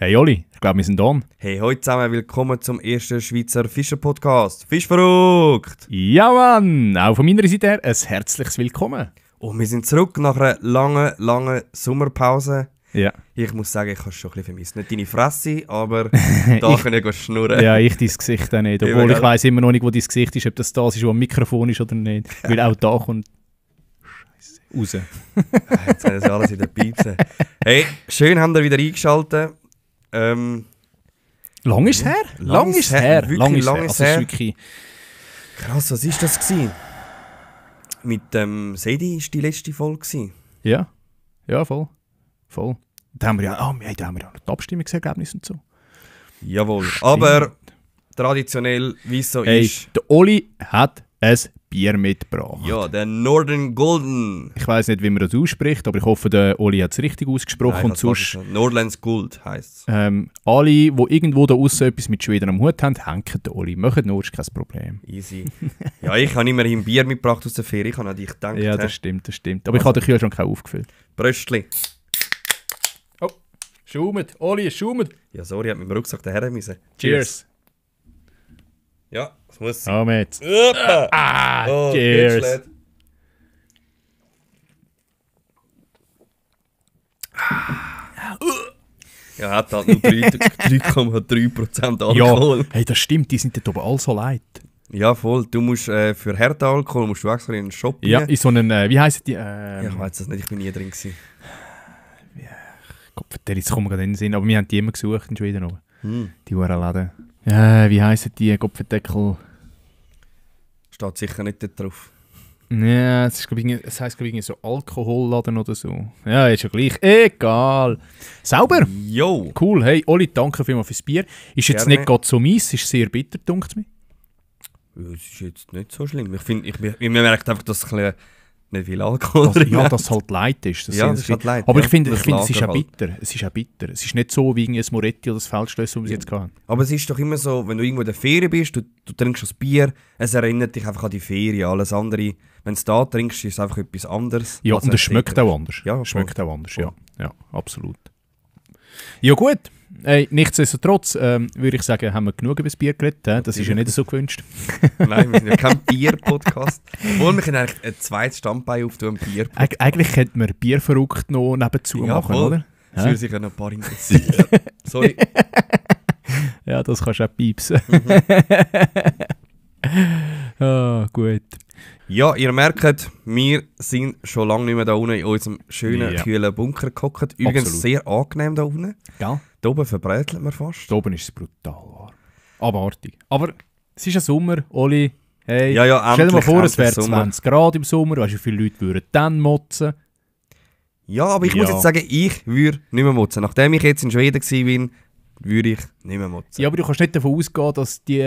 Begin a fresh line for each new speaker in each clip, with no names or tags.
Hey Oli, ich glaube, wir sind on.
Hey, heute zusammen, willkommen zum ersten Schweizer Fischer-Podcast. Fischverrückt!
Ja Mann, auch von meiner Seite her ein herzliches Willkommen.
Und wir sind zurück nach einer langen Sommerpause.
Ja.
Ich muss sagen, ich habe es schon ein bisschen vermisst. Nicht deine Fresse, aber da kann ich schnurren.
Ja, ich dein Gesicht auch nicht. Obwohl ich weiss immer noch nicht, wo dein Gesicht ist, ob das ist, wo am Mikrofon ist oder nicht. Weil auch da kommt Scheiße raus.
Jetzt haben sie alles in der Piepse. Hey, schön haben wir wieder eingeschaltet.
Lang ist es her? Lang ist es her.
Wirklich lang ist es her.
Wirklich...
Krass, was war das gewesen? Mit dem Sedi war die letzte Folge gewesen.
Ja, voll. Da haben wir ja noch die Abstimmungsergebnisse und so.
Jawohl,
Stimmt.
aber traditionell, wie es so ist.
Der Oli hat ein Bier mitgebracht.
Ja, der Northern Golden.
Ich weiss nicht, wie man das ausspricht, aber ich hoffe, der Oli hat es richtig ausgesprochen.
Nein,
und sonst,
Nordlands Gold heisst es.
alle, die irgendwo da aussen etwas mit Schweden am Hut haben, hängen den Oli. Machen nur, ist kein Problem.
Easy. Ja, ich habe immerhin Bier mitgebracht aus der Ferie. Ich habe an dich gedacht.
Ja, das stimmt. Aber ich habe den Kühlschrank auch aufgefüllt.
Bröstli.
Oh, schaumet. Oli, es schaumet.
Ja, sorry, ich habe mit dem Rucksack daher müssen.
Cheers.
Ja, das muss sein.
Oh, mit. Cheers.
Pitchlet. Ja, hat halt nur 3,3% Alkohol.
Ja, hey, das stimmt, die sind dort oben all so leid.
Ja, voll. Du musst für harten Alkohol musst du extra in einen Shop
Ja,
gehen.
in so einen, wie heisst die?
Ja, ich weiß es nicht, ich bin nie drin gewesen.
Gott, jetzt kommen wir gerade in den Sinn, aber wir haben die immer gesucht in Schweden oben. Die Läden. Wie heissen die? Gottverdeckel.
Steht sicher nicht dort drauf.
Ja, es heisst glaube ich so Alkoholladen oder so. Ja, ist ja gleich. Egal. Sauber.
Jo!
Cool. Hey, Oli, danke vielmals fürs Bier. Ist jetzt
Gerne.
nicht gerade so mies, ist sehr bitter, dunkt mir.
Es ist jetzt nicht so schlimm. Ich finde, man merkt einfach, dass es ein bisschen nicht viel Alkohol
Also,
drin
ja,
hat.
dass es halt light ist.
Ja, das ist halt light.
Aber
ja.
ich finde,
Das
es ist
Lager
auch
halt.
bitter. Es ist auch bitter. Es ist nicht so wie ein Moretti oder das Feldschlösser, das wir jetzt hatten.
Aber es ist doch immer so, wenn du irgendwo in der Ferien bist, du trinkst das Bier, es erinnert dich einfach an die Ferien. Alles andere, wenn du es da trinkst, ist es einfach etwas anderes.
Ja,
als
und es schmeckt
dort
auch anders.
Ja, voll.
Schmeckt auch anders, ja. Ja, absolut. Ja gut, nichtsdestotrotz würde ich sagen, haben wir genug über das Bier geredet. Das ist ja nicht so gewünscht.
Nein, wir sind ja kein Bier-Podcast. Obwohl, wir können eigentlich ein zweites Standbein auftun, ein Bier.
Eigentlich könnte man Bierverrückt noch nebenzu
Ja,
machen,
voll.
oder?
Das würde sich ja noch ein paar interessieren. Sorry.
Ja, das kannst du auch piepsen. Gut.
Ja, ihr merkt, wir sind schon lange nicht mehr da unten in unserem schönen,
Ja.
kühlen Bunker gehockt. Übrigens
Absolut.
sehr angenehm da unten.
Gell?
Da oben verbrätelt man fast.
Da oben ist es brutal warm. Abartig. Aber es ist ein Sommer, Oli. Hey,
Ja,
stell dir mal
endlich,
vor, es wäre
endlich Sommer.
20 Grad im Sommer. Weißt du, wie viele Leute würden dann motzen?
Ja, aber ich muss
Ja.
jetzt sagen, ich würde nicht mehr motzen. Nachdem ich jetzt in Schweden war, würde ich nicht mehr motzen.
Ja, aber du kannst nicht davon ausgehen, dass die,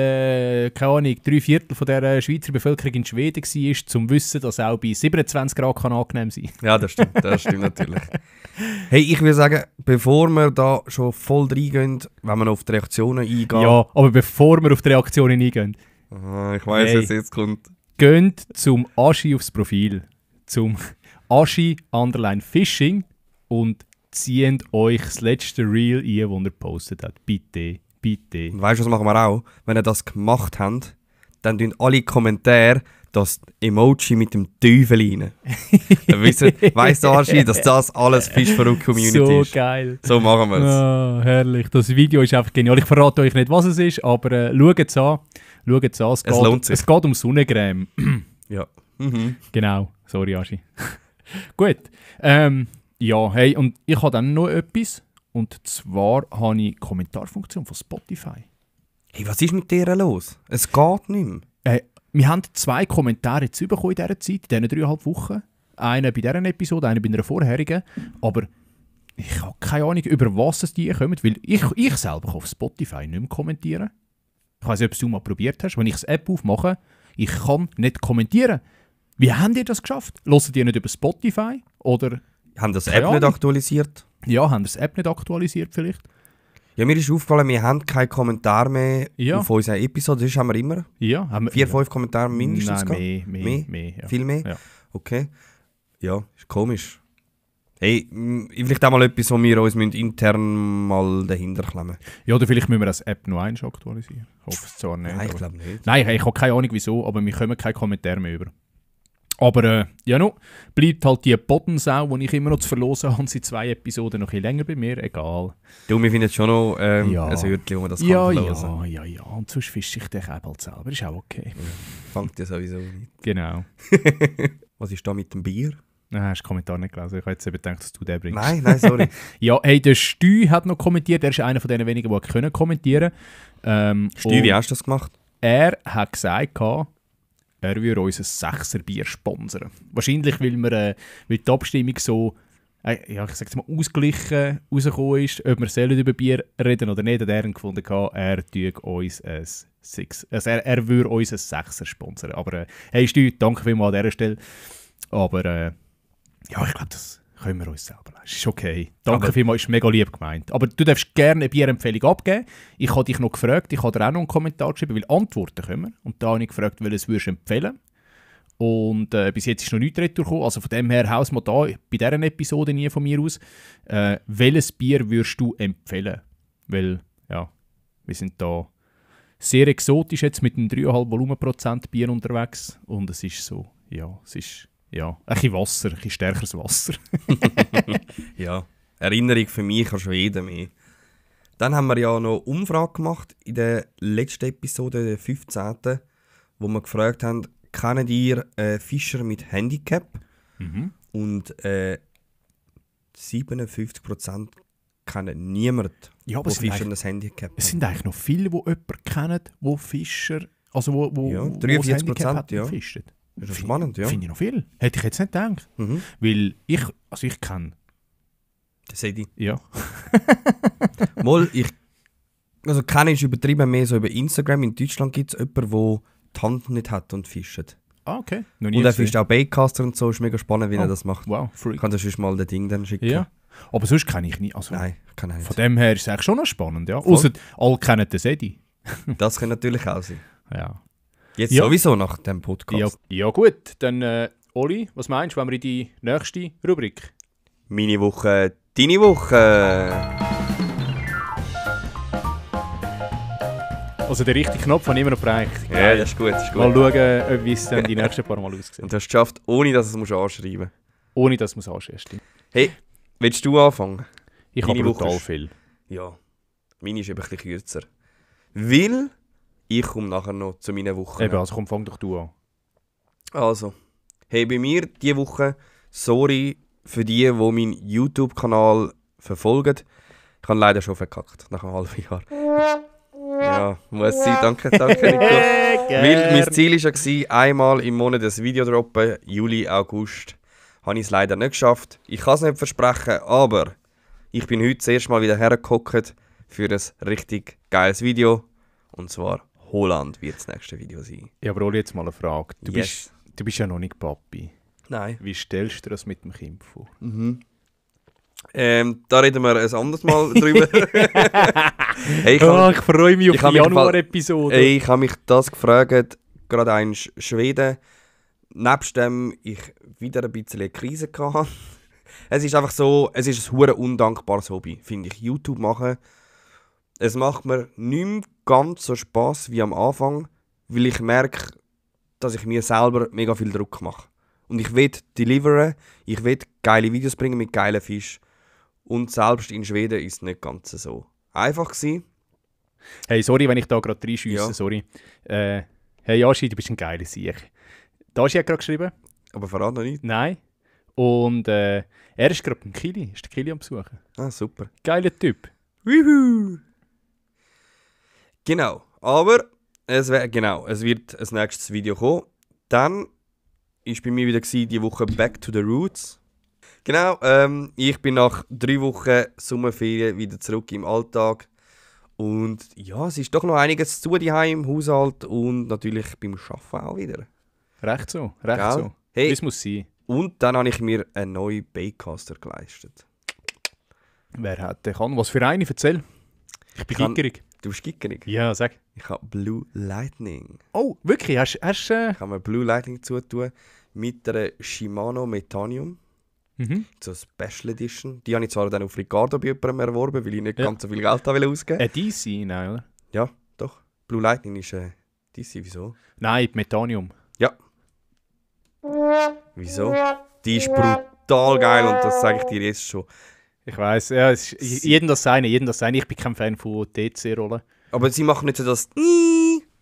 keine Ahnung, 3/4 von der Schweizer Bevölkerung in Schweden war, um zu wissen, dass auch bei 27 Grad kann angenehm sein kann.
Ja, das stimmt natürlich. Hey, ich würde sagen, bevor wir da schon voll reingehen, wenn wir noch auf die Reaktionen eingehen.
Ja, aber bevor wir auf die Reaktionen eingehen,
Ich weiss,
Hey.
was jetzt kommt.
geht zum Aschi aufs Profil, zum Aschi_Fishing und zieht euch das letzte Reel ein, das er gepostet hat. Bitte.
Und weißt du, was machen wir auch? Wenn ihr das gemacht habt, dann tun alle Kommentare das Emoji mit dem Teufel rein. Dann weiss der Aschi, dass das alles Fischverrückt-Community
So
ist.
geil.
So machen wir es.
Ah, herrlich. Das Video ist einfach genial. Ich verrate euch nicht, was es ist, aber schaut es an. Schaut es an.
Es lohnt sich.
Es geht um Sonnencreme.
Ja. Mhm.
Genau. Sorry, Aschi. Gut. Ja, hey, und ich habe dann noch etwas. Und zwar habe ich die Kommentarfunktion von Spotify.
Hey, was ist mit dir los? Es geht nicht mehr.
Wir haben 2 Kommentare jetzt bekommen in dieser Zeit, in diesen 3,5 Wochen. Einen bei dieser Episode, einen bei einer vorherigen. Aber ich habe keine Ahnung, über was es die kommen, weil ich selber kann auf Spotify nicht mehr kommentieren. Ich weiß nicht, ob du es mal probiert hast. Wenn ich das App aufmache, ich kann nicht kommentieren. Wie habt ihr das geschafft? Hört ihr nicht über Spotify? Oder,
Haben das
Keine
App nicht
Ahnung.
aktualisiert?
ja, haben ihr das App nicht aktualisiert vielleicht?
Ja, mir ist aufgefallen, wir haben keinen Kommentar mehr
Ja.
auf unseren Episoden. Das haben wir immer.
Ja, haben wir.
4-5 Kommentare mindestens.
Nein,
gehabt.
mehr.
Viel mehr?
Ja.
Okay. Ja, ist komisch. Hey, vielleicht auch mal etwas, wo wir uns intern mal dahinter klemmen.
Ja, oder vielleicht müssen wir das App noch einmal aktualisieren. Ich hoffe es zwar nicht.
Nein, ich
aber-
glaube nicht.
Nein, ich habe keine Ahnung wieso, aber wir kommen keinen Kommentar mehr über. Aber ja, no, bleibt halt die Bodensau, die ich immer noch zu verlosen habe, seit 2 Episoden noch ein bisschen länger bei mir, egal.
Du, wir finden schon noch
Ja.
ein Hürtchen, wo man das
Ja,
kann verlosen.
ja. Und sonst fische ich den auch bald selber, ist auch okay.
Fängt ja sowieso nicht.
Genau.
Was ist da mit dem Bier?
Ah, hast du den Kommentar nicht gelesen? Ich habe jetzt eben gedacht, dass du den bringst.
Nein, sorry.
Ja, hey, der Stü hat noch kommentiert. Er ist einer von den wenigen, die können kommentieren können.
Stü, wie hast du das gemacht?
Er hat gesagt, er würde uns ein 6er-Bier sponsern. Wahrscheinlich, weil die Abstimmung so, ja, ich sag's mal, ausgeglichen rausgekommen ist, ob wir sollen über Bier reden oder nicht. Hat er gefunden, er tue uns ein 6. Also er würde uns ein 6er sponsern. Aber hey, Stü, danke vielmals an dieser Stelle. Aber ja, ich glaube, das können wir uns selber leisten. Ist okay. Danke vielmals, ist mega lieb gemeint. Aber du darfst gerne eine Bierempfehlung abgeben. Ich habe dich noch gefragt, ich habe dir auch noch einen Kommentar geschrieben, weil Antworten kommen. Und da habe ich gefragt, welches würdest du empfehlen. Und bis jetzt ist noch nichts retour gekommen. Also von dem her, haus mal da, bei dieser Episode nie von mir aus, welches Bier würdest du empfehlen? Weil, ja, wir sind da sehr exotisch jetzt mit einem 3,5 Volumenprozent Bier unterwegs. Und es ist so, ja, es ist... Ja, ein bisschen Wasser, ein bisschen stärkeres Wasser.
Ja, Erinnerung für mich an Schweden mehr. Dann haben wir ja noch eine Umfrage gemacht in der letzten Episode, der 15., wo wir gefragt haben, kennt ihr Fischer mit Handicap? Und 57% kennen niemanden,
Ja, aber
der
es sind
Fischer
eigentlich-
ein Handicap
Es
hat.
sind eigentlich noch viele, die jemanden kennen, die Fischer, also wo
Ja,
wo
43%,
das Handicap hat und
ja.
fischen.
Das ist spannend, ja.
Finde ich noch viel. Hätte ich jetzt nicht gedacht. Weil ich kenne,
Das sehe ich.
ja.
Mal, also kenne ich übertrieben mehr so über Instagram. In Deutschland gibt es jemanden, der die Hand nicht hat und fischt.
Ah, okay. Noch nie
Und er
gesehen.
fischt auch Baitcaster und so, ist mega spannend, wie er das macht.
Wow,
Ich
Freak.
kann dir sonst mal das Ding dann schicken.
Ja. Aber sonst kenne ich nicht. Also,
Nein, kann er
von
nicht.
dem her ist es eigentlich schon noch spannend, ja.
Voll.
Außer alle kennen den Sedi.
Das kann natürlich auch sein.
Ja.
Jetzt
Ja.
sowieso nach dem Podcast.
Ja gut, dann Oli, was meinst du, wenn wir in die nächste Rubrik?
Meine Woche, deine Woche.
Also der richtige Knopf habe ich immer noch bereicht.
Ja, das ist gut, das ist
Mal
gut.
schauen, wie es dann die nächsten paar Mal aussieht.
Und du hast es geschafft, ohne dass du es anschreiben musst.
Ohne dass man es anschießt.
Hey, willst du anfangen?
Ich habe
Deine Woche
brutal
ist-
viel.
Ja, meine ist eben ein bisschen kürzer. Weil ich komme nachher noch zu meinen Wochen.
Eben, also komm, fang doch du an.
Also, hey, bei mir diese Woche, sorry für die meinen YouTube-Kanal verfolgen. Ich habe leider schon verkackt, nach einem halben Jahr. Ja, muss sein, danke Nico. Weil mein Ziel war, einmal im Monat ein Video droppen, Juli, August. Habe ich es leider nicht geschafft. Ich kann es nicht versprechen, aber ich bin heute das erste Mal wieder hergehockt für ein richtig geiles Video. Und zwar Holland wird das nächste Video sein.
Ja, aber Oli, jetzt mal eine Frage. Du
Yes.
bist ja noch nicht Papi.
Nein.
Wie stellst du dir das mit dem Kind vor?
Da reden wir ein anderes Mal drüber. Hey,
Ich freue mich auf
ich habe
die
mich im Fall-
Januar-Episode.
Ich habe mich das gefragt, gerade ein Schweden. Nebst dem ich wieder ein bisschen eine Krise hatte. Es ist einfach so, es ist ein hure undankbares Hobby, finde ich. YouTube machen, es macht mir nicht mehr ganz so Spass wie am Anfang, weil ich merke, dass ich mir selber mega viel Druck mache. Und ich will deliveren, ich will geile Videos bringen mit geilen Fisch. Und selbst in Schweden ist es nicht ganz so einfach gewesen.
Hey, sorry, wenn ich da gerade reinschiesse,
Ja.
sorry. Hey Yashi, du bist ein geiler Sieg. Dashi hat gerade geschrieben,
Aber verrat noch nicht.
nein. Und er ist gerade beim Kili, ist der Kili am Besuchen.
Ah, super.
Geiler Typ.
Wuhu! Genau, aber es wird ein nächstes Video kommen. Dann war bei mir wieder die Woche Back to the Roots. Genau, ich bin nach 3 Wochen Sommerferien wieder zurück im Alltag. Und ja, es ist doch noch einiges zu tun daheim im Haushalt und natürlich beim Arbeiten auch wieder.
Recht so, recht
Gell?
so.
Hey.
Wie es muss sein.
Und dann habe ich mir einen neuen Baitcaster geleistet.
Wer hat den kann? Was für eine? Erzähl. Ich bin
Kann-
gickerig.
Du bist gickerig.
Ja, sag.
Ich habe Blue Lightning.
Oh, wirklich? Hast
Ich habe mir Blue Lightning zutun mit einer Shimano Metanium. So eine Special Edition. Die habe ich zwar dann auf Ricardo bei jemandem erworben, weil ich nicht ganz so viel Geld ausgeben wollte.
DC, nein, oder?
Ja, doch. Blue Lightning ist DC, wieso?
Nein, Metanium.
Ja. Wieso? Die ist brutal geil und das sage ich dir jetzt schon.
Ich weiss, ja, jeden das seine. Ich bin kein Fan von DC-Rollen.
Aber sie machen nicht so das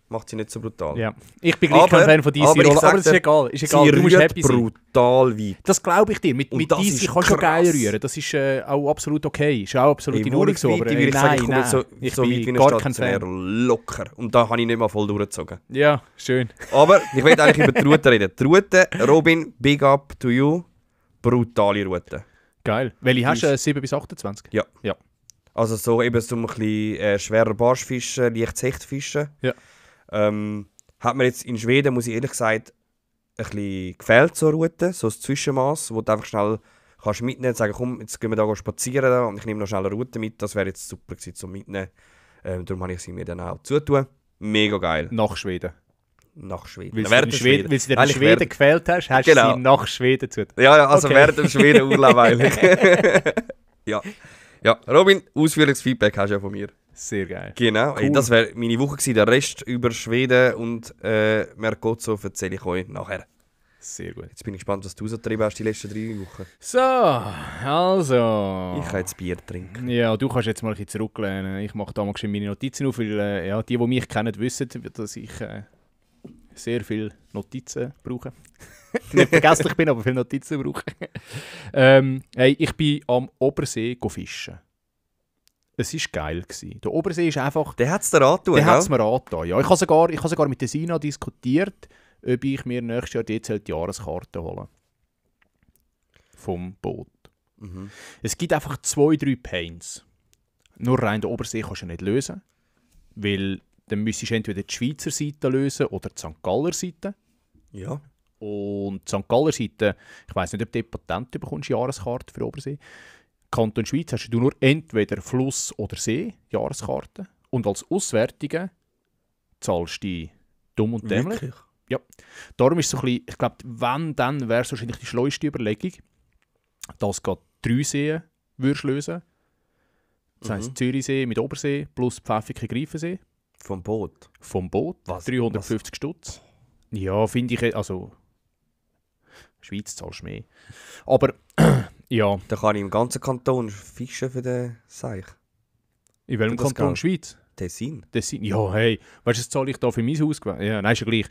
macht sie nicht so brutal.
Ja. Ich bin gleich kein Fan von DC-Rollen, aber es ist egal.
Sie
du musst happy sein.
Brutal weit.
Das glaube ich dir. Mit DC kannst du geil rühren. Das ist auch absolut okay. Ist auch absolut in Ordnung so. Aber
ich
nein.
So
ich
bin
bin gar kein Fan.
Locker. Und da habe ich nicht mal voll durchgezogen.
Ja, schön.
Aber ich will eigentlich über die Route reden. Die Route, Robin, big up to you. Brutale Route.
Geil. Welche hast du? 7 bis 28?
Ja.
Ja.
Also so eben so ein bisschen schwerer Barschfischen, leichtes Hechtfischen.
Ja.
Hat mir jetzt in Schweden, muss ich ehrlich gesagt, ein bisschen gefehlt, so eine Route, so ein Zwischenmaß, wo du einfach schnell kannst mitnehmen und sagen, komm, jetzt gehen wir da spazieren und ich nehme noch schnell eine Route mit. Das wäre jetzt super gewesen, zum Mitnehmen. Darum habe ich sie mir dann auch zutun. Mega geil.
Nach Schweden.
Nach Schweden.
Weil sie dir in Schweden gefehlt hast du sie nach Schweden zu.
Ja, also
okay.
während dem Schweden-Urlaub eigentlich. Ja. Ja, Robin, ausführliches Feedback hast du ja von mir.
Sehr geil.
Genau,
Cool.
Das wäre meine Woche gewesen. Der Rest über Schweden und Mercozzo erzähle ich euch nachher.
Sehr gut.
Jetzt bin ich gespannt, was du so getrieben hast die letzten 3 Wochen.
So, also.
Ich kann jetzt Bier trinken.
Ja, du kannst jetzt mal ein bisschen zurücklehnen. Ich mache da mal schön meine Notizen auf, weil die mich kennen, wissen, dass ich sehr viele Notizen brauche. Nicht vergesslich bin, aber viele Notizen brauche. Hey, ich bin am Obersee fischen. Es war geil. Der Obersee ist einfach...
Der hat es dir angetan,
Der hat es mir angetan, ja. Ich habe sogar mit der Sina diskutiert, ob ich mir nächstes Jahr die Jahreskarte hole. Vom Boot.
Mhm.
Es gibt einfach 2-3 Pains. Nur rein den Obersee kannst du nicht lösen. Weil dann müsstest du entweder die Schweizer Seite lösen oder die St. Galler Seite.
Ja.
Und die St. Galler Seite, ich weiss nicht, ob du Patent bekommst, Jahreskarte für den Obersee. Kanton Schweiz hast du nur entweder Fluss oder See, Jahreskarte. Und als Auswärtige zahlst du die dumm und dämlich.
Wirklich?
Ja. Darum ist es so ein bisschen, ich glaube, wenn, dann wäre es wahrscheinlich die schleuste Überlegung, dass du 3 Seen würdest lösen. Das heisst Zürichsee mit Obersee plus Pfäffiken-Greifensee.
Vom Boot?
Vom Boot.
Was?
350 Stutz. Ja, finde ich, also... Schweiz zahlst du mehr. Aber, ja.
Da kann ich im ganzen Kanton fischen für den Seich.
In welchem
Das
Kanton?
geht.
Schweiz?
Tessin.
Tessin. Ja, hey. Weißt du, das zahle ich da für mein Haus? Ja, nein, ist ja gleich.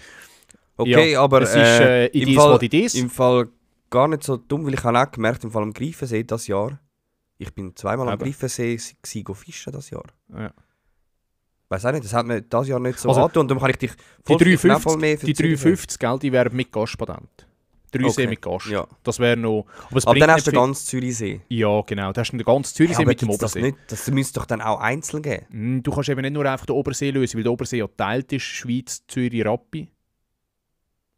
Okay,
ja,
aber
es ist
im Fall,
Idees.
im Fall gar nicht so dumm, weil ich habe auch gemerkt, im Fall am Greifensee das Jahr, ich bin zweimal am Greifensee fischen das Jahr.
Ja.
Weiß auch nicht, das hat mir das Jahr nicht so
Also,
angetan und darum kann ich dich
Die
voll
350, 350 gell, die wären mit Gastpatent. 3 See mit Gast.
Ja.
Das wäre noch... Aber
dann hast du den ganzen Zürichsee.
Ja, genau. Da hast du den ganzen Zürichsee mit dem Obersee.
Das müsste doch dann auch einzeln geben.
Du kannst eben nicht nur einfach den Obersee lösen, weil der Obersee ja geteilt ist, Schweiz, Zürich, Rappi.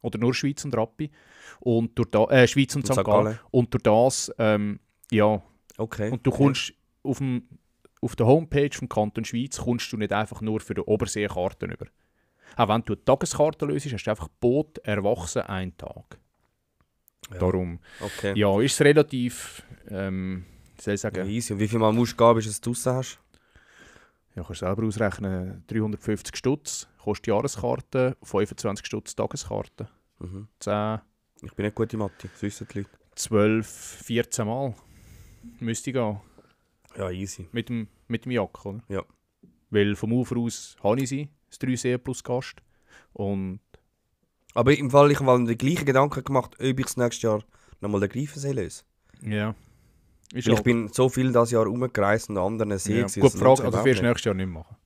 Oder nur Schweiz und Rappi. Und durch Schweiz und St. Gallen. Und durch das, ja.
Okay.
Und du kommst auf der Homepage vom Kanton Schweiz kommst du nicht einfach nur für den Obersee Karten über. Auch wenn du eine Tageskarte löst, hast du einfach Boot erwachsen einen Tag. Ja. Darum,
okay.
Ja, ist es relativ, soll ich sagen...
Ja, easy. Und wie viel Mal musst du gehen, bis du es draussen hast?
Ja, kannst du selber ausrechnen, 350 Stutz kostet die Jahreskarte, 25 Stutz Tageskarte. 10...
Ich bin nicht gut in Mathe, das wissen die Leute.
12, 14 Mal müsste ich gehen.
Ja, easy.
Mit dem Jack, oder?
Ja.
Weil vom Ufer aus habe ich sie, das 3 See plus Gast. Und...
Aber im Fall, ich habe den gleichen Gedanken gemacht, ob ich das nächste Jahr nochmal den Greifensee löse.
Ja.
Weil ich bin so viel das Jahr rumgereist und an anderen Seen.
Ja. Gut, Frage, also wirst du nächstes Jahr nicht machen.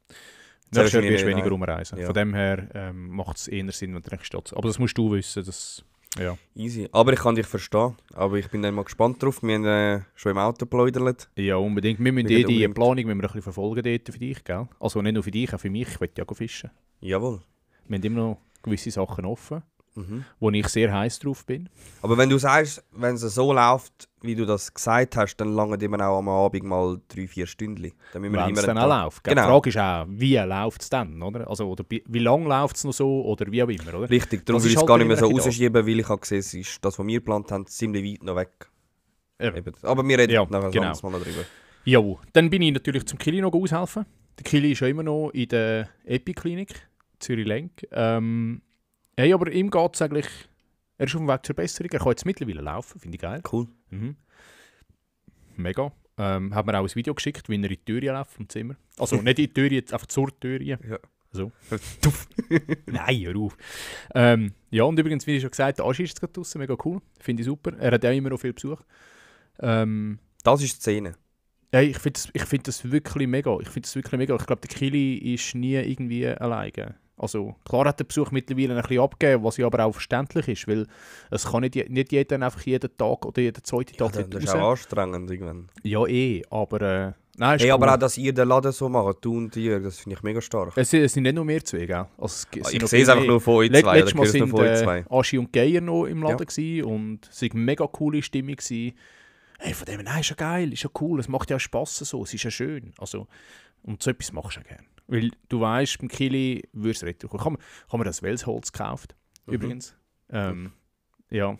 Nächstes Jahr wirst du weniger rumreisen.
Ja.
Von dem her macht es eher Sinn, wenn du nächstes Jahr... Aber das musst du wissen, das... Ja.
Easy. Aber ich kann dich verstehen. Aber ich bin dann mal gespannt drauf. Wir haben schon im Auto geplaudert.
Ja, unbedingt. Wir müssen die Planung müssen wir ein bisschen verfolgen dort für dich, gell? Also nicht nur für dich, auch für mich. Ich will ja fischen.
Jawohl.
Wir haben immer noch gewisse Sachen offen, wo ich sehr heiß drauf bin.
Aber wenn du sagst, wenn es so läuft, wie du das gesagt hast, dann lange immer auch am Abend mal 3-4 Stündchen.
Wenn es dann auch läuft. Genau. Die Frage ist auch, wie läuft es dann? Oder? Also, oder wie lange läuft es noch so oder wie auch immer, oder?
Richtig, darum will ich es gar nicht mehr so rausschieben, weil ich habe gesehen, ist das, was wir geplant haben, ziemlich weit noch weg. Eben. Aber wir reden
Ja,
nachher
genau.
sonst mal noch drüber.
Jo, dann bin ich natürlich zum Kili noch aushelfen. Der Kili ist ja immer noch in der Epi-Klinik, Zürich-Lenk. Hey, aber ihm geht es eigentlich, er ist auf dem Weg zur Besserung. Er kann jetzt mittlerweile laufen, finde ich geil.
Cool.
Mhm. Mega. Hat mir auch ein Video geschickt, wie er in die Tür läuft vom Zimmer. Also nicht in die Tür, jetzt einfach zur Tür.
Ja.
So.
Tuff.
Nein, hör auf. Ja, und übrigens, wie ich schon gesagt habe, der Aschi ist jetzt gerade draussen, mega cool. Finde ich super. Er hat auch immer noch viel Besuch.
Das ist die Szene.
Ja, ich find das wirklich mega. Ich glaube, der Kili ist nie irgendwie alleine. Also, klar hat der Besuch mittlerweile ein bisschen abgegeben, was ja aber auch verständlich ist, weil es kann nicht jeder einfach jeden Tag oder jeden zweiten Tag
Ja, das ist auch anstrengend irgendwann.
Ja, aber... nein, ist
Hey,
cool.
aber auch, dass ihr den Laden so macht, du und Jörg, das finde ich mega stark.
Es sind nicht nur wir zwei, gell? Also, es sind
Ich
noch
sehe es
viel
einfach
mehr.
nur von euch zwei,
Letztes
oder
Mal
höre es nur
sind
von euch zwei.
Aschi und Geier noch im Laden gewesen und es war eine mega coole Stimmung gewesen. Hey, von dem, nein, ist ja geil, ist ja cool, es macht ja auch Spass so, es ist ja schön. Also, und so etwas machst du ja gerne. Weil du weißt, beim Kili würde es retour kommen. Ich habe mir das Welsholz gekauft, übrigens. Ja.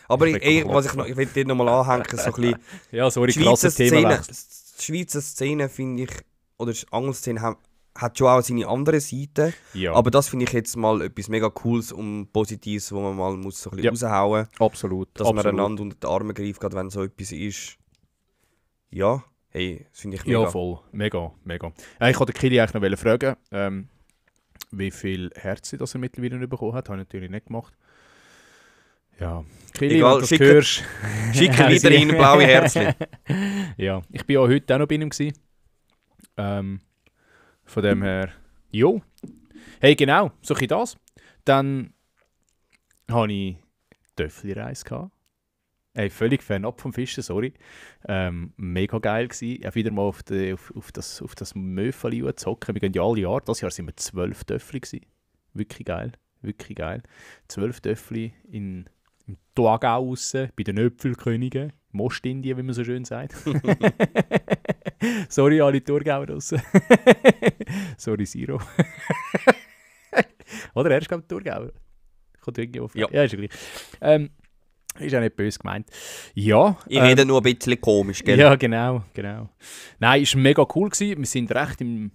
Aber
Ich
ich will dir nochmal anhängen, so ein bisschen...
Ja, sorry,
Die Schweizer
krasses Thema.
Die Schweizer Szene, finde ich, oder die Angelszene hat schon auch seine andere Seite.
Ja,
Aber das finde ich jetzt mal etwas mega Cooles und Positives, wo man mal muss so ein bisschen raushauen muss.
absolut.
Dass man einander unter die Arme greift, gerade wenn so etwas ist. Ja, hey, das finde ich mega.
Ja, voll. Mega. Ich wollte den Kili eigentlich noch fragen, wie viel Herzen das er mittlerweile bekommen hat. Habe ich natürlich nicht gemacht. Ja, Kili,
Egal,
wenn du das hörst...
Schicke wieder rein, blaue Herzchen.
Ja, ich war ja heute auch noch bei ihm gewesen. Von dem her, jo. Hey, genau, so ein das. Dann hatte ich Töffli-Reis. Hey, völlig fernab vom Fischen, sorry. Mega geil gsi. Ich habe wieder mal auf das Möffeli gezogen. Wir gehen ja alle Jahre. Das Jahr waren wir 12 Töffli gsi. Wirklich geil. 12 Töffli im Thurgau raus, bei den Öpfelkönigen. Mostindien, wie man so schön sagt. Sorry, alle Thurgauer draussen. Sorry, Siro. Oder er ist, glaube ich, Thurgauer. Kommt irgendwie auf.
Ja.
Ja, ist ja gleich. Ist auch nicht böse gemeint. Ja.
Ich rede nur ein bisschen komisch, gell?
Ja, genau. Nein, es war mega cool gewesen. Wir sind recht im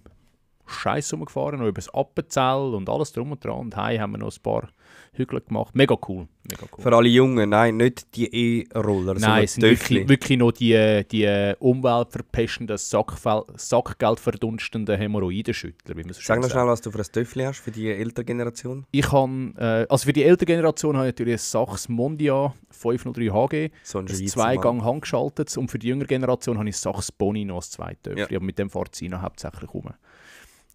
Scheiß rumgefahren, noch über das Appenzell und alles drum und dran. Und heim haben wir noch ein paar Hügel gemacht. Mega cool.
Für alle Jungen, nein, nicht die E-Roller,
Nein, es sind
Töffli.
wirklich noch die umweltverpestenden, Sackgeld Hämorrhoidenschüttler, wie man so schön
Sag noch
sagt.
schnell, was du für ein Töffli hast, für die ältere Generation.
Ich habe, also für die ältere Generation habe ich natürlich ein Sachs Mondia 503 HG,
So ein
das
Schweizer
2-Gang handgeschaltet, und für die jüngere Generation habe ich ein Sachs Boni noch als Zweitöffli,
Ja.
aber mit dem fährt sie noch hauptsächlich rum.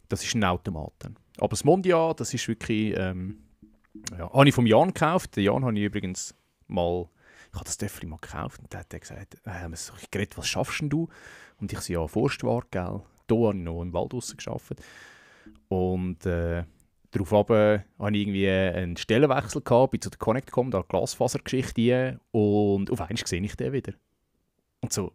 Das ist ein Automat. Aber das Mondia, das ist wirklich, habe ich vom Jan gekauft. Den Jan habe ich übrigens mal, ich habe das Töffli mal gekauft und der hat gesagt, ich geredet, was schaffst denn du? Und ich so, ja, Forstware, gell. Da habe ich noch im Wald draussen gearbeitet. Und darauf habe ich irgendwie einen Stellenwechsel gehabt, bin zu der Connect.com, da Glasfasergeschichte und auf einmal sehe ich den wieder. Und so,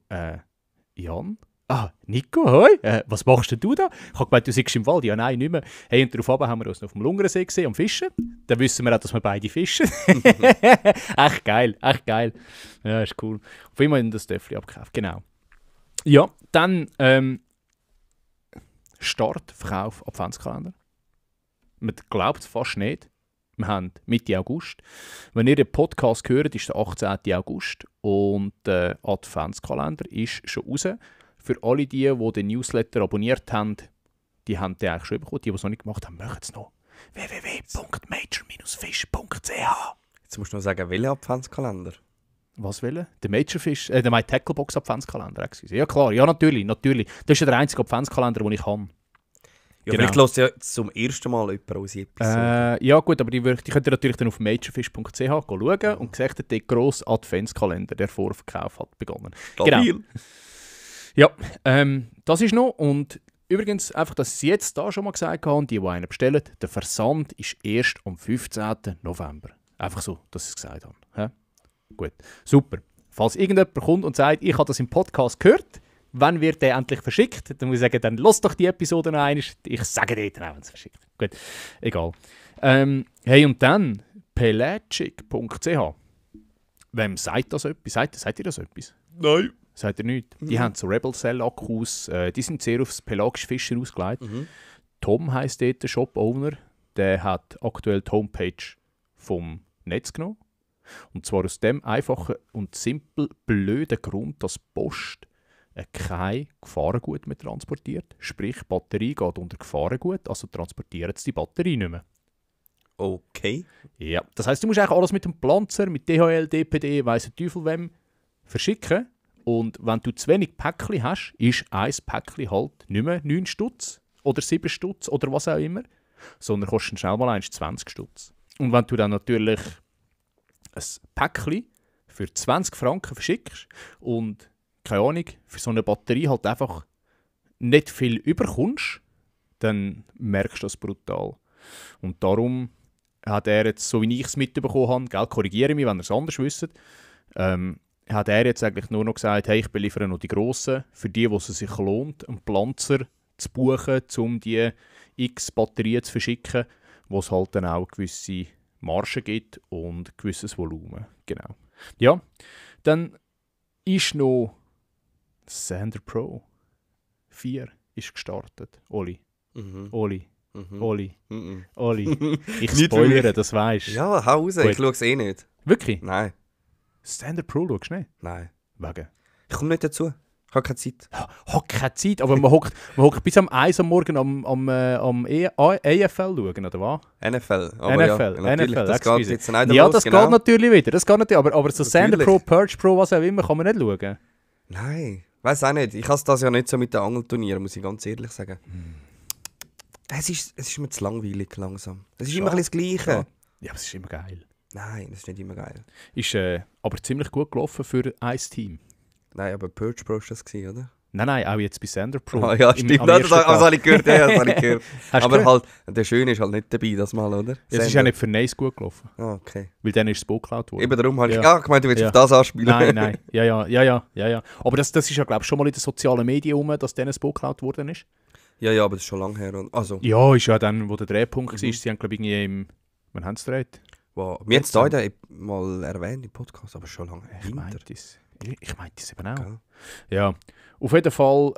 Jan? Ah, Nico, hoi, was machst denn du da? Ich habe gemeint, du sitzt im Wald. Ja, nein, nicht mehr. Hey, und darauf haben wir uns noch auf dem Lungersee gesehen, am Fischen. Dann wissen wir auch, dass wir beide fischen. Echt geil. Ja, ist cool. Auf jeden Fall das Töffli abgekauft, genau. Ja, dann Start, Verkauf, Adventskalender. Man glaubt es fast nicht. Wir haben Mitte August. Wenn ihr den Podcast hört, ist der 18. August und der Adventskalender ist schon raus. Für alle die den Newsletter abonniert haben, die haben den eigentlich schon bekommen. Die es noch nicht gemacht haben, machen es noch. www.major-fish.ch.
Jetzt musst du noch sagen, welcher Adventskalender?
Was wollen? Der Majorfish, der My Tacklebox Adventskalender. Excuse. Ja klar, ja natürlich. Das ist ja der einzige Adventskalender, den ich habe.
Ja,
Genau.
vielleicht hörst du ja zum ersten Mal jemand unsere Episode.
Ja gut, aber die könnt ihr natürlich dann auf majorfish.ch schauen und gesagt, der grosse Adventskalender, der Vorverkauf hat begonnen.
Stabil.
Genau. Ja, das ist noch. Und übrigens, einfach, dass ich es jetzt da schon mal gesagt habe, und die einen bestellen, der Versand ist erst am 15. November. Einfach so, dass ich es gesagt habe. Ja? Gut, super. Falls irgendjemand kommt und sagt, ich habe das im Podcast gehört, wann wird der endlich verschickt? Dann muss ich sagen, dann lass doch die Episode noch einmal. Ich sage dir dann auch, wenn es verschickt wird. Gut, egal. Hey, und dann pelagic.ch. Wem sagt das etwas? Sagt ihr das etwas?
Nein.
Sagt ihr nicht? Die haben so Rebel Cell Akkus, die sind sehr aufs pelagische Fischen ausgelegt. Tom heisst dort der Shop-Owner. Der hat aktuell die Homepage vom Netz genommen. Und zwar aus dem einfachen und simpel blöden Grund, dass die Post kein Gefahrengut mehr transportiert. Sprich, die Batterie geht unter Gefahrengut, also transportieren sie die Batterie nicht mehr.
Okay.
Ja, das heisst, du musst eigentlich alles mit dem Pflanzer, mit DHL, DPD, weiss der Teufel wem, verschicken. Und wenn du zu wenig Päckchen hast, ist ein Päckchen halt nicht mehr 9 Stutz oder 7 Stutz oder was auch immer, sondern kostet schnell mal 20 Stutz. Und wenn du dann natürlich ein Päckchen für 20 Franken verschickst und, keine Ahnung, für so eine Batterie halt einfach nicht viel überkommst, dann merkst du das brutal. Und darum hat er jetzt, so wie ich es mitbekommen habe, gell, korrigiere mich, wenn ihr es anders wisst, hat er jetzt eigentlich nur noch gesagt, hey, ich beliefere noch die Grossen, für die, wo es sich lohnt, einen Pflanzer zu buchen, um die x Batterien zu verschicken, wo es halt dann auch gewisse Margen gibt und ein gewisses Volumen. Genau. Ja, dann ist noch Xander Pro 4 ist gestartet. Oli. Oli. Oli. Oli. Ich spoilere, das weisst du.
Ja, hau raus, ich schaue es eh nicht.
Wirklich?
Nein.
Standard Pro schaust du nicht?
Nein.
Wegen?
Ich komme nicht dazu. Ich habe keine Zeit.
Hat keine Zeit, aber man hockt bis am 1 am Morgen am AFL schauen, oder was?
NFL.
NFL,
ja, natürlich,
NFL,
das geht jetzt nicht
ja,
los,
das
genau.
geht natürlich wieder. Das geht natürlich, aber so Xander
Natürlich.
Pro, Purge Pro, was auch immer, kann man nicht schauen.
Nein, weiß auch nicht. Ich habe das ja nicht so mit den Angelturnieren, muss ich ganz ehrlich sagen. Es ist mir zu langweilig langsam. Es ist immer ein bisschen das Gleiche.
Ja, aber es ist immer geil.
Nein, das ist nicht immer geil.
Ist aber ziemlich gut gelaufen für ein Team.
Nein, aber Purge Pro war das, oder?
Nein, auch jetzt bei Xander Pro.
Ah, ja, stimmt.
Am
Das
ersten Tag.
habe ich gehört. Ja, das habe ich gehört.
Hast du
Aber
gehört?
halt, der Schöne ist halt nicht dabei, das Mal, oder?
Es ist ja nicht für Nice gut gelaufen.
Ah, okay.
Weil dann ist das Boot geklaut worden.
Eben darum habe ich gemeint, du willst
Ja.
auf das anspielen.
Nein. Ja. Aber das ist ja, glaube ich, schon mal in den sozialen Medien rum, dass dann das Boot geklaut worden ist.
Ja, aber das ist schon lange her. Also,
Ja, ist ja dann, wo der Drehpunkt war. Sie haben, glaube ich, irgendwie im... Wann haben sie gedreht?
wow. Wir haben es heute mal erwähnt im Podcast, aber schon lange.
Ich meinte es eben auch.
Gell?
Ja, auf jeden Fall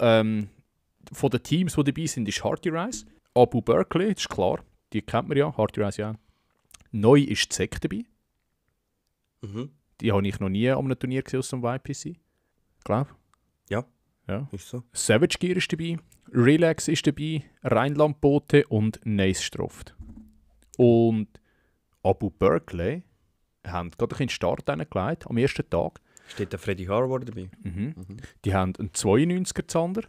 von den Teams, die dabei sind, ist Hardy Rice. Abu Berkeley, das ist klar, die kennt man ja, Hardy Rice ja. Neu ist ZEC dabei. Die habe ich noch nie an einem Turnier gesehen aus dem YPC. Glaube
Ja.
Ja.
Ist so.
Savage Gear ist dabei, Relax ist dabei, Rheinland-Boote und Nace Stroft. Und Abu Berkeley haben gerade einen Start hingelegt, am ersten Tag.
Steht der Freddy Harvard dabei?
Die haben einen 92er Zander,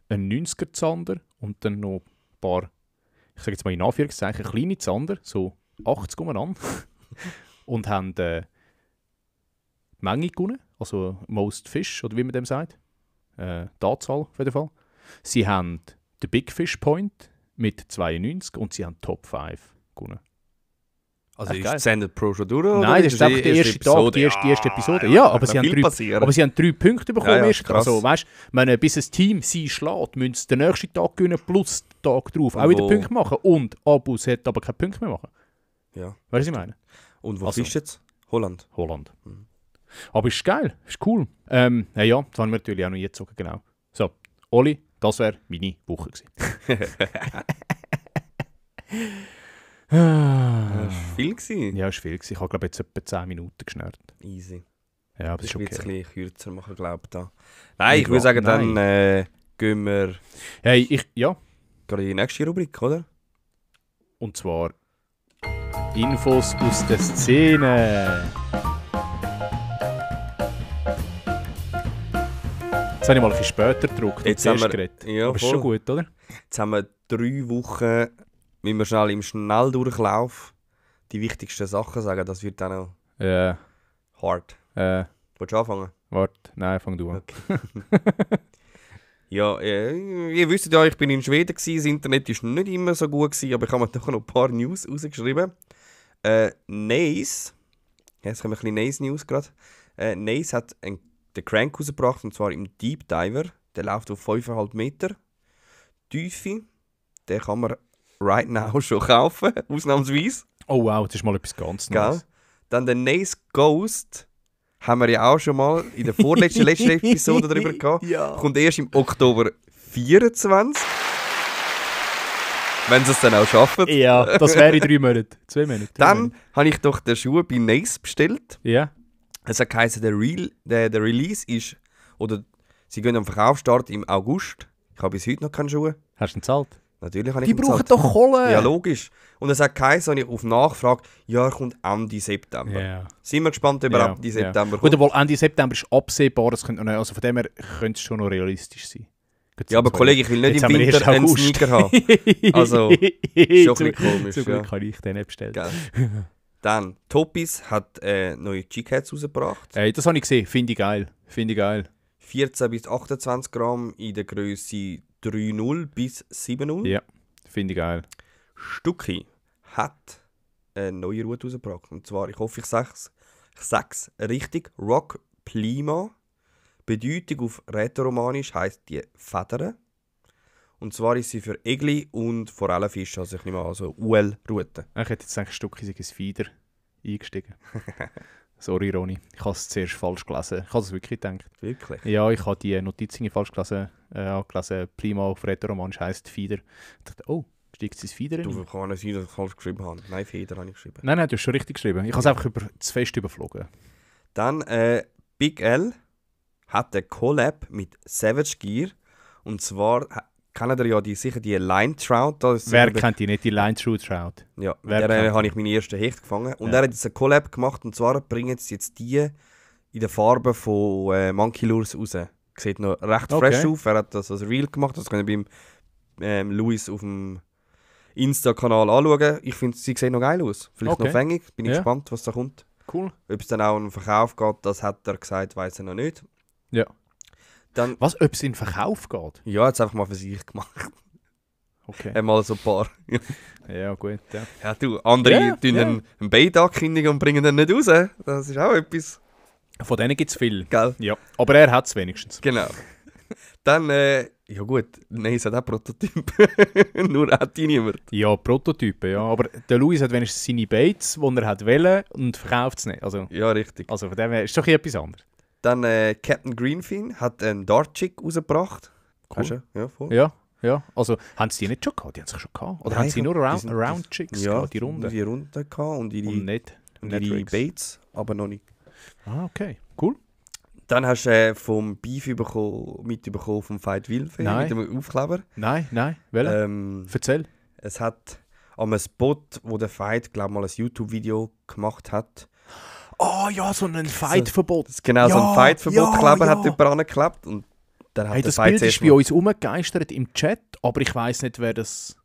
einen 90er Zander und dann noch ein paar, ich sage jetzt mal in Anführungszeichen, kleine Zander, so 80 umeinander. Und haben die Menge gewonnen, also Most Fish, oder wie man dem sagt. Die Anzahl auf jeden Fall. Sie haben den Big Fish Point mit 92 und sie haben Top 5 gewonnen.
Also
Echt
ist
geil.
Standard Pro schon durch? Oder?
Nein, das ist einfach der erste Tag, die erste Episode. Ja, aber sie, haben 3 Punkte bekommen.
Ja,
erst.
krass.
Also, weißt, wenn bis ein Team sie schlägt, müssen sie den nächsten Tag gewinnen plus den Tag drauf auch wieder
Wo-
Punkte machen. Und Abu sollte aber keine Punkte mehr machen.
Ja.
Weißt du, was ich meine?
Und wo
Also-
bist du jetzt? Holland.
Holland. Aber ist geil, ist cool. Ja, das haben wir natürlich auch noch jetzt sagen, genau. So, Oli, das wäre meine Woche gewesen.
Das war viel gewesen.
Ja, es war viel gewesen. Ich habe, glaube ich, jetzt etwa 10 Minuten geschnürt.
Easy.
Ja, aber das
Ich
ist
will es ein
okay.
bisschen kürzer machen, glaube ich. Da. Nein, ich
Ja,
würde sagen,
nein.
dann gehen wir
Hey, ja.
gerade in die nächste Rubrik, oder?
Und zwar Infos aus der Szene. Jetzt habe ich mal ein bisschen später gedruckt
Jetzt
und
haben
zuerst
wir-
geredet.
ja,
Aber ist
voll.
schon gut, oder?
Jetzt haben wir 3 Wochen, wie wir schnell im Schnelldurchlauf die wichtigsten Sachen sagen. Das wird dann auch
Ja.
hart. Willst du anfangen?
Warte, nein, fang du an.
Ja, ihr wisst ja, ich bin in Schweden gewesen. Das Internet war nicht immer so gut gewesen, aber ich habe mir doch noch ein paar News rausgeschrieben. Nace, jetzt kommen ein bisschen Nace-News gerade. Nace hat den Crank rausgebracht, und zwar im Deep Diver. Der läuft auf 5,5 Meter Tiefe. Den kann man right now schon kaufen, ausnahmsweise.
Oh wow, das ist mal etwas ganz
Gell?
Neues.
Dann der Nace Ghost haben wir ja auch schon mal in der letzten Episode darüber gehabt.
Ja.
Kommt erst im Oktober 24. Wenn sie es dann auch schaffen.
Ja, das wäre in 3 Monaten. 2 Monate.
Dann habe ich doch den Schuh bei Nace bestellt.
Ja.
Es hat geheißen, der Release ist, oder sie gehen am Verkaufsstart im August. Ich habe bis heute noch keine Schuhe.
Hast du ihn gezahlt?
Natürlich habe ich
Die
ihn
brauchen
gezahlt.
doch Kohle!
Ja, logisch. Und es hat geheißen, ich auf Nachfrage, ja, er kommt Ende September.
Ja.
Sind wir gespannt, ob er Ende September
Gut,
kommt.
obwohl Ende September ist absehbar, das könnte noch, also von dem her könnte es schon noch realistisch sein.
Ja, aber Kollege, ich will nicht
Jetzt
im
haben wir
Winter
erst
einen
August.
Sneaker haben. Also, schon ein bisschen komisch.
Zum Glück
Ja.
habe ich den nicht bestellt.
Gell. Dann, Topis hat neue Cheek-Heads rausgebracht.
Das habe ich gesehen, finde ich geil.
14 bis 28 Gramm in der Größe 3,0 bis 7,0.
Ja, finde ich geil.
Stucki hat eine neue Route rausgebracht. Und zwar, ich hoffe, ich sag's richtig, Rock Plima. Bedeutung auf Rätoromanisch heisst die Federn. Und zwar ist sie für Egli und Forellenfisch, also ich nehme an, also UL-Route.
Ich hätte jetzt eigentlich Stucki sei ein Fieder eingestiegen. Sorry, Roni. Ich habe es zuerst falsch gelesen. Ich habe es wirklich gedacht.
Wirklich?
Ja, ich habe die Notizen falsch gelesen. Prima auf Rätoromanisch heisst Fieder. Ich dachte, oh, steigt es ins Fieder rein?
Du kann nicht sein, dass ich falsch geschrieben habe. Nein, Feder habe ich geschrieben.
Nein, du hast schon richtig geschrieben. Ich habe es einfach zu fest überflogen.
Dann Big L hat eine Collab mit Savage Gear. Und zwar kennt ihr ja sicher die Line Trout.
Wer kennt die nicht? Die Line Trout?
Ja,
Wer
mit der
kennt
habe ich meine ersten Hecht gefangen. Und
Ja.
er hat jetzt eine Collab gemacht. Und zwar bringen sie jetzt die in der Farbe von Monkey Lures raus. Sieht noch recht
Okay.
fresh auf. Er hat das als Reel gemacht. Das könnt ihr beim Luis auf dem Insta-Kanal anschauen. Ich finde, sie sehen noch geil aus. Vielleicht
Okay.
noch fängig. Bin ich
Ja.
gespannt, was da kommt.
Cool.
Ob es dann auch in den Verkauf geht, das hat er gesagt, weiß er noch nicht.
Ja.
Dann,
Was, ob es in den Verkauf geht?
ja, jetzt einfach mal für sich gemacht.
Okay.
Einmal so ein paar.
Ja, gut. Ja.
Ja, du, andere
Ja,
tun
ja.
einen Bait ankündigen und bringen den nicht raus. Das ist auch etwas.
Von denen gibt es viel.
Gell?
Ja. Aber er hat es wenigstens.
Genau. Dann, ja gut, nein, es hat auch Prototyp. Nur hat die niemand.
Ja, Prototypen, ja. Aber der Luis hat wenigstens seine Baits, die er hat wollen und verkauft es nicht. Also
Ja, richtig.
von dem her ist doch etwas anderes.
Dann Captain Greenfin hat einen Dart Chick rausgebracht.
Cool.
Hast du? Ja, voll.
Ja, ja. Also, haben sie die nicht schon gehabt? Die haben sich schon gehabt. Oder
Nein,
haben sie nur
die sind-
Round Chicks
Ja,
gehabt, die Runde?
Die Runde gehabt und ihre,
Und nicht
ihre
Rigs.
Baits, aber noch nicht.
Ah, okay. Cool.
Dann hast du vom Beef mitbekommen vom Fight Wilfee
Nein.
mit dem Aufkleber.
Nein. Welchen? Erzähl.
Es hat an einem Spot, wo der Fight, glaube ich, mal ein YouTube-Video gemacht hat.
Oh ja, so ein Fight-Verbot.
Das genau so ein
Ja,
Fight-Verbot-Kleber
ja,
hat
ja.
jemand angeklebt. Und dann hat
Hey,
der
das
Fight
Bild
zuerst
ist bei uns umgegeistert im Chat, aber ich weiss nicht, wer das...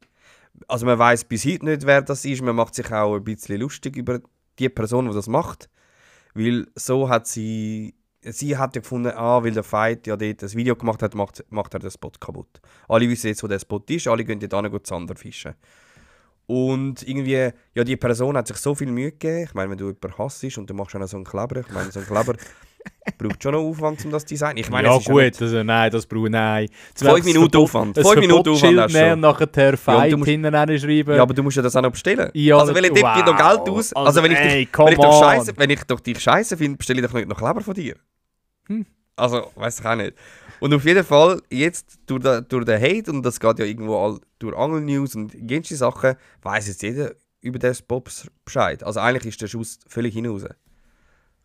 Also man weiß bis heute nicht, wer das ist. Man macht sich auch ein bisschen lustig über die Person, die das macht. Weil so hat sie hat ja gefunden, weil der Fight ja dort das Video gemacht hat, macht er den Spot kaputt. Alle wissen jetzt, wo der Spot ist, alle gehen dort hin, Zander fischen. Und irgendwie, ja, die Person hat sich so viel Mühe gegeben. Ich meine, wenn du jemanden hasst und du machst auch noch so einen Kleber, ich meine, so einen Kleber braucht schon noch Aufwand, um das zu designen. Ich meine,
ja
es ist
gut,
nicht
also, nein, das braucht nein.
5 Minuten Aufwand. 5 Minuten Aufwand hast du
nehmen
schon.
und nachher Fight
du musst-
hinten schreiben.
Ja, aber du musst ja das auch noch bestellen.
Ja,
also, weil ich
wow.
gebe noch Geld aus. Also, wenn ich
ey,
dich,
come on.
wenn ich doch dich scheiße finde, bestelle ich doch nicht noch Kleber von dir. Also, weiß ich auch nicht. Und auf jeden Fall, jetzt durch den Hate, und das geht ja irgendwo durch Angel-News und jenste Sachen, weiss jetzt jeder über den Spot Bescheid. Also eigentlich ist der Schuss völlig hinaus.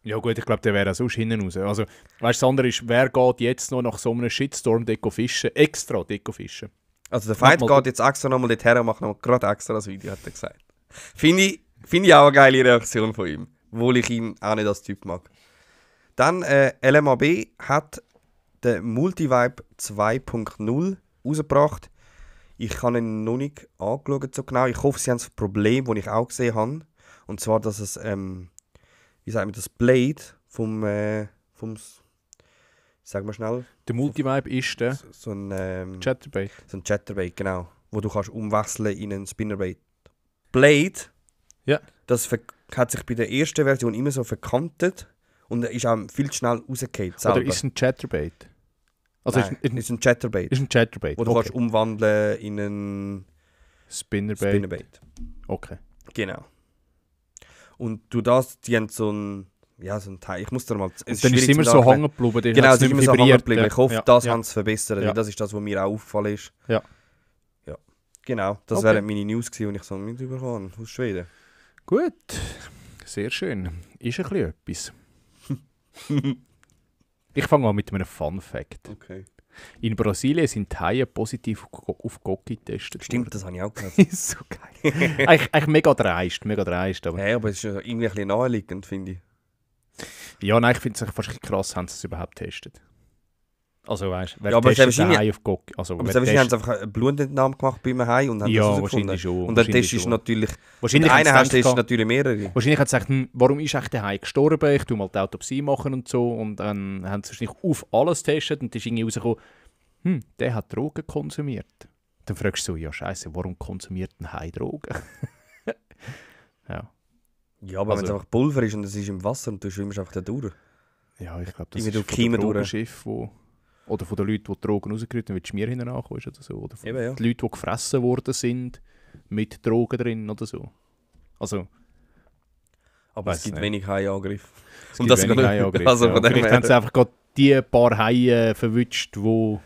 Ja gut, ich glaube, der wäre auch sonst hinten raus. Also, weißt du, das andere ist, wer geht jetzt noch nach so einem Shitstorm Deko fischen? Extra Deko fischen.
Also der Fight
Mach mal-
geht jetzt extra nochmal dorthin und macht noch gerade extra das Video, hat er gesagt. Finde ich auch eine geile Reaktion von ihm. Obwohl ich ihn auch nicht als Typ mag. Dann LMAB hat den Multivibe 2.0 rausgebracht. Ich habe ihn noch nicht angeschaut so genau. Ich hoffe, sie haben das Problem, das ich auch gesehen habe. Und zwar, dass es, wie sagt man, das Blade vom sag mal schnell,
Der Multivibe ist der
so ein
Chatterbait.
so ein Chatterbait, genau. Wo du kannst umwechseln in einen Spinnerbait. Blade,
Ja.
das hat sich bei der ersten Version immer so verkantet und ist auch viel zu schnell rausgefallen.
Oder ist es ein Chatterbait? Also
Nein,
ist
ist ein Chatterbait,
ein Chatterbait.
wo du kannst umwandeln in einen
Spinnerbait.
Spinnerbait.
Okay.
Genau. Und du das, die haben so ein, Ja, so ein Teil. Ich muss da mal...
Und dann ist es immer so hängen geblieben.
Genau, es ist immer so hängen geblieben.
Ja.
Ich hoffe,
Ja.
das
Ja.
haben sie verbessert.
Ja.
Das ist das, was mir auch aufgefallen ist.
Ja.
Ja. Genau, das
Okay.
wären meine News gewesen, die ich so mitbekommen habe aus Schweden.
Gut, sehr schön. Ist ein bisschen etwas. Ich fange an mit einem Fun-Fact.
Okay.
In Brasilien sind Haie positiv auf Gocki getestet.
Stimmt, das habe ich auch gehört.
Ist so geil. eigentlich mega dreist. Aber
Ja, aber es ist ja irgendwie ein bisschen naheliegend, finde ich.
ja, nein, ich finde es fast ein bisschen krass, haben sie es überhaupt getestet. Also weißt du, wer
Ja, aber
testet
wahrscheinlich-
den Hai auf Gocki? Also,
Aber
wer
wahrscheinlich haben
testet-
sie einfach eine Blutentnahme gemacht bei einem Hai und haben
Ja,
das herausgefunden.
wahrscheinlich schon.
Und dann
wahrscheinlich
testest du
schon.
natürlich...
Wahrscheinlich
Mit einer
haben
hast
sie
du
gedacht,
natürlich mehrere.
wahrscheinlich hat sie gesagt, warum ist echt der Hai gestorben? Ich tue mal die Autopsie machen und so. Und dann haben sie wahrscheinlich auf alles getestet und dann ist irgendwie rausgekommen, der hat Drogen konsumiert. Dann fragst du so, ja scheiße, warum konsumiert ein Hai Drogen? Ja.
Ja, aber wenn es
Also-
einfach Pulver ist und es ist im Wasser und du schwimmst einfach da durch.
Ja, ich glaube, das
Irgendwie
ist
durch
von
Kiemen
den
durch.
Drogenschiffen, oder von den Leuten, die Drogen rausgerührt haben, wie die Schmier hinten ankommst oder so. Oder von
Eben, ja.
den Leuten, die gefressen worden sind mit Drogen drin oder so. Also,
Aber es
Weiss
gibt
nicht.
wenig Haiangriffe.
es
Und
gibt
das
wenig
sogar-
Haiangriffe,
also
ja.
von dem
Vielleicht
her-
haben sie einfach gerade die paar Haie verwünscht, die...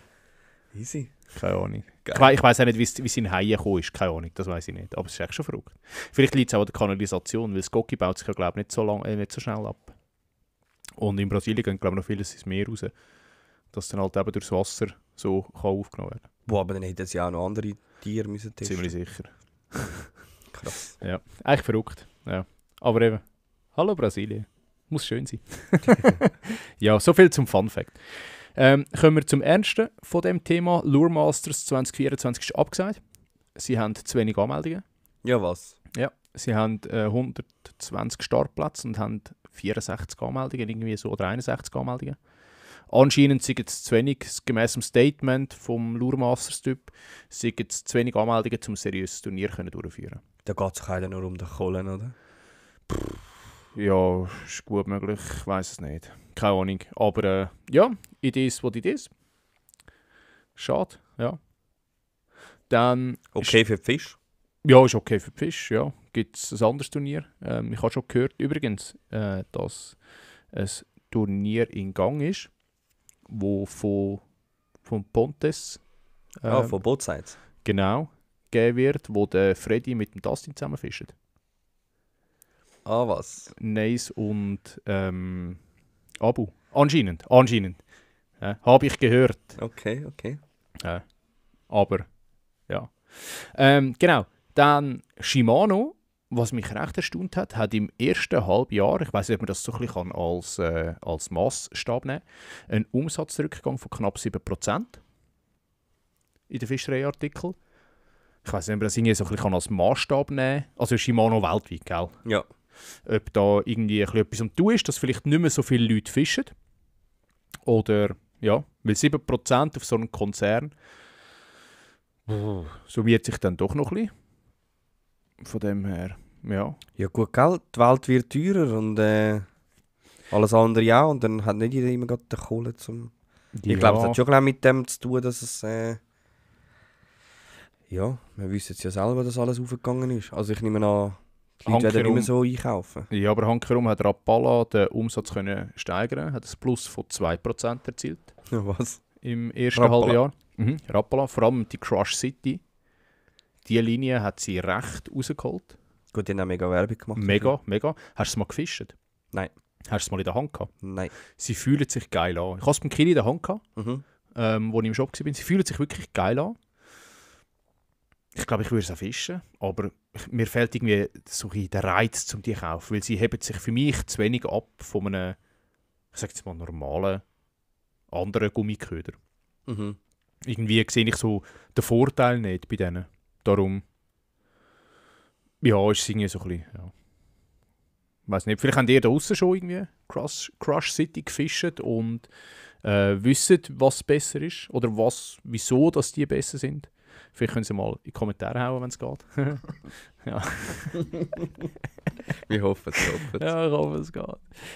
Easy.
Keine Ahnung.
Geil.
Ich weiss auch nicht, wie es in Haie gekommen ist. Keine Ahnung, das weiß ich nicht. Aber es ist echt schon verrückt. Vielleicht liegt es auch an der Kanalisation, weil das Gocki baut sich ja, glaube ich, nicht so schnell ab. Und in Brasilien gehen, glaube ich, noch vieles ins Meer raus. Dass dann halt eben durchs Wasser so kann aufgenommen werden
Boah, aber dann hätten sie auch noch andere Tiere müssen
kann.
testen.
Ziemlich sicher.
Krass.
Ja, eigentlich verrückt. Ja. Aber eben, hallo Brasilien. Muss schön sein. Ja, so viel zum Fun Fact. Kommen wir zum Ernsten von dem Thema. Lure Masters 2024 ist abgesagt. Sie haben zu wenig Anmeldungen.
Ja, was?
Ja, sie haben 120 Startplätze und haben 64 Anmeldungen, irgendwie so, oder 61 Anmeldungen. Anscheinend sind es zu wenig, gemäss dem Statement vom Lure Masters Typ, sind es zu wenig Anmeldungen, um ein seriöses Turnier durchführen.
Da geht es sich nur um den Kohlen, oder?
Ja, ist gut möglich, ich weiß es nicht. Keine Ahnung. Aber ja, it is what it is. Schade, ja. Dann
Okay für die Fisch.
ja, ist okay für die Fisch, ja. Gibt es ein anderes Turnier? Ich habe schon gehört, übrigens, dass ein Turnier in Gang ist, wo von Pontes
Von both sides.
genau gegeben wird, wo der Freddy mit dem Dustin zusammen fischen.
Ah, was?
Neis und Abu. Anscheinend. Ja, habe ich gehört.
Okay.
Aber, ja. Genau. Dann Shimano, was mich recht erstaunt hat im ersten Halbjahr, ich weiß nicht, ob man das so ein bisschen als Massstab nehmen kann, einen Umsatzrückgang von knapp 7% in den Fischereiartikeln. Ich weiß nicht, ob man das irgendwie so ein bisschen als Massstab nehmen kann. Also Shimano weltweit, gell?
Ja.
Ob da irgendwie ein bisschen etwas am Tun ist, dass vielleicht nicht mehr so viele Leute fischen. Oder, ja, weil 7% auf so einem Konzern summiert sich dann doch noch ein bisschen. Von dem her, ja.
Ja gut, gell? Die Welt wird teurer und alles andere auch. Und dann hat nicht jeder immer gerade die Kohle zum... Ich glaube, es hat schon mit dem zu tun, dass es... ja, wir wissen jetzt ja selber, dass alles aufgegangen ist. Also ich nehme an, die Leute werden
Hankerum.
immer so einkaufen.
Ja, aber hankerum hat Rapala den Umsatz können steigern, hat ein Plus von 2% erzielt
Ja, was?
im ersten
Rapala.
Halbjahr. Rapala, vor allem die Crush City. Die Linie hat sie recht rausgeholt.
Gut, die haben auch mega Werbung gemacht.
Mega. Hast du es mal gefischt?
Nein.
Hast du es mal in der Hand gehabt?
Nein.
Sie fühlen sich geil an. Ich habe es beim Kili in der Hand gehabt,
Mhm.
wo ich im Shop war. Sie fühlen sich wirklich geil an. Ich glaube, ich würde es auch fischen, aber mir fehlt irgendwie so ein der Reiz, um die zu kaufen, weil sie heben sich für mich zu wenig ab von einem, ich sage jetzt mal, normalen, anderen Gummiköder.
Mhm.
Irgendwie sehe ich so den Vorteil nicht bei denen. Darum, ja, ist es irgendwie so ein bisschen, ja. Ich weiss nicht, vielleicht habt ihr da draussen schon irgendwie Crush City gefischt und wissen, was besser ist oder wieso dass die besser sind. Vielleicht können Sie mal in die Kommentare hauen, wenn es geht. Ja.
Wir hoffen es.
Ja, ich hoffe, es geht.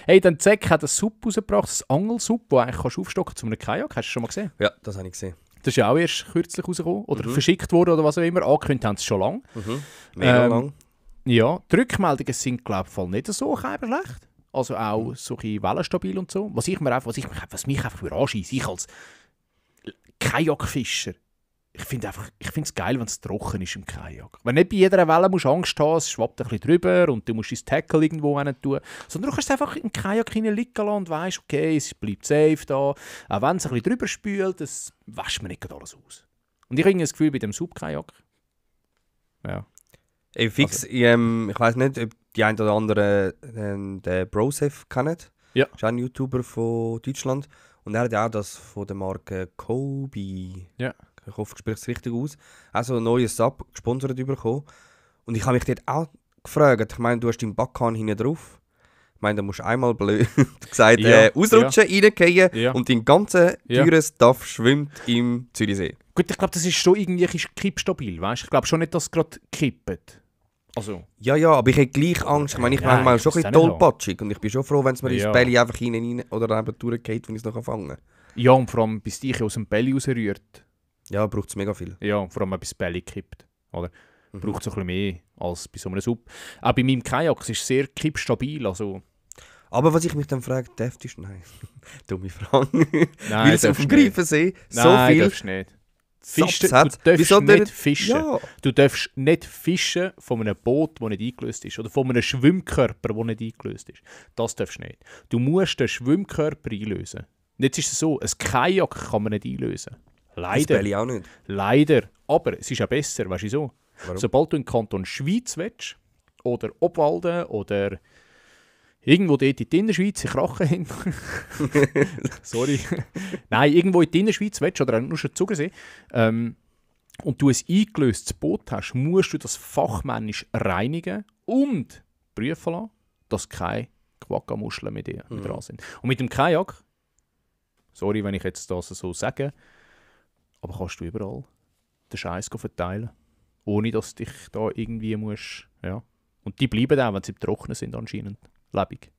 Hey, dann Zeck hat eine Suppe rausgebracht, das Angelsuppe, die eigentlich kannst du aufstocken zu einem Kajak. Hast du schon mal gesehen?
Ja, das habe ich gesehen.
Das ist ja auch erst kürzlich rausgekommen oder verschickt worden oder was auch immer. Angekündigt haben sie es schon lange.
Mega
Ähm,
lang.
Ja, die Rückmeldungen sind, glaube ich, nicht so schlecht. also auch so ein bisschen wellenstabil und so. Was mich einfach anscheisse, ich als Kajakfischer, ich finde es geil, wenn es trocken ist im Kajak. Wenn nicht bei jeder Welle musst du Angst haben, es schwappt ein bisschen drüber und du musst dein Tackle irgendwo hin tun, sondern du kannst es einfach im Kajak liegen lassen und weißt, okay, es bleibt safe da. Auch wenn es ein bisschen drüber spült, das wäscht man nicht alles aus. Und ich habe das Gefühl, bei dem Sub-Kajak, ja.
Ey, fix, ich weiss nicht, ob die einen oder anderen den Brosef kennen.
Ja.
Das ist auch ein YouTuber von Deutschland. Und er hat ja auch das von der Marke Kobe.
Ja.
Ich hoffe, ich spreche es richtig aus. Also ein neues Sub gesponsert bekommen. Und ich habe mich dort auch gefragt, ich meine, du hast deinen Backhahn hinten drauf. Ich meine, da musst du einmal blöd gesagt ausrutschen, reingehen und dein ganzer teures Stuff schwimmt im Zürichsee.
Gut, ich glaube, das ist schon irgendwie kippstabil, weißt? Ich glaube schon nicht, dass es gerade kippt. Also.
Ja, aber ich habe gleich Angst. Ich meine, ich bin manchmal schon ein bisschen tollpatschig und ich bin schon froh, wenn es mir ins Belly einfach rein oder eben durchgeht, wenn ich es noch fangen kann.
Ja, und vor allem, bis dich aus dem Belly rausrührt.
Ja, braucht es mega viel.
Ja, vor allem, bis das Belly kippt. Oder? Braucht es ein bisschen mehr als bei so einem Sub. Auch bei meinem Kajak, es ist sehr kippstabil. Also.
Aber was ich mich dann frage, darfst du? Nein. Dumme Frage.
Nein,
weil es auf dem Greifensee so
Nein,
viel
darfst nicht. Fischen,
hat.
Du darfst nicht fischen.
Ja.
Du darfst nicht fischen von einem Boot, das nicht eingelöst ist. Oder von einem Schwimmkörper, der nicht eingelöst ist. Das darfst du nicht. Du musst den Schwimmkörper einlösen. Jetzt ist es so, ein Kajak kann man nicht einlösen. Leider.
Das Belly auch nicht.
Leider. Aber es ist auch besser, weißt du so.
Warum?
Sobald du in den Kanton Schweiz willst, oder Obwalden, oder irgendwo dort in der Innerschweiz, in Krachen hin. Sorry. Nein, irgendwo in der Innerschweiz willst, oder nur schon Zugersee, und du ein eingelöstes Boot hast, musst du das fachmännisch reinigen und prüfen lassen, dass keine Quagga-Muscheln mit dran sind. Und mit dem Kajak, sorry, wenn ich jetzt das so sage, aber kannst du überall den Scheiß verteilen, ohne dass du dich da irgendwie musst, ja. Und die bleiben auch, wenn sie im Trocknen sind anscheinend, lebendig.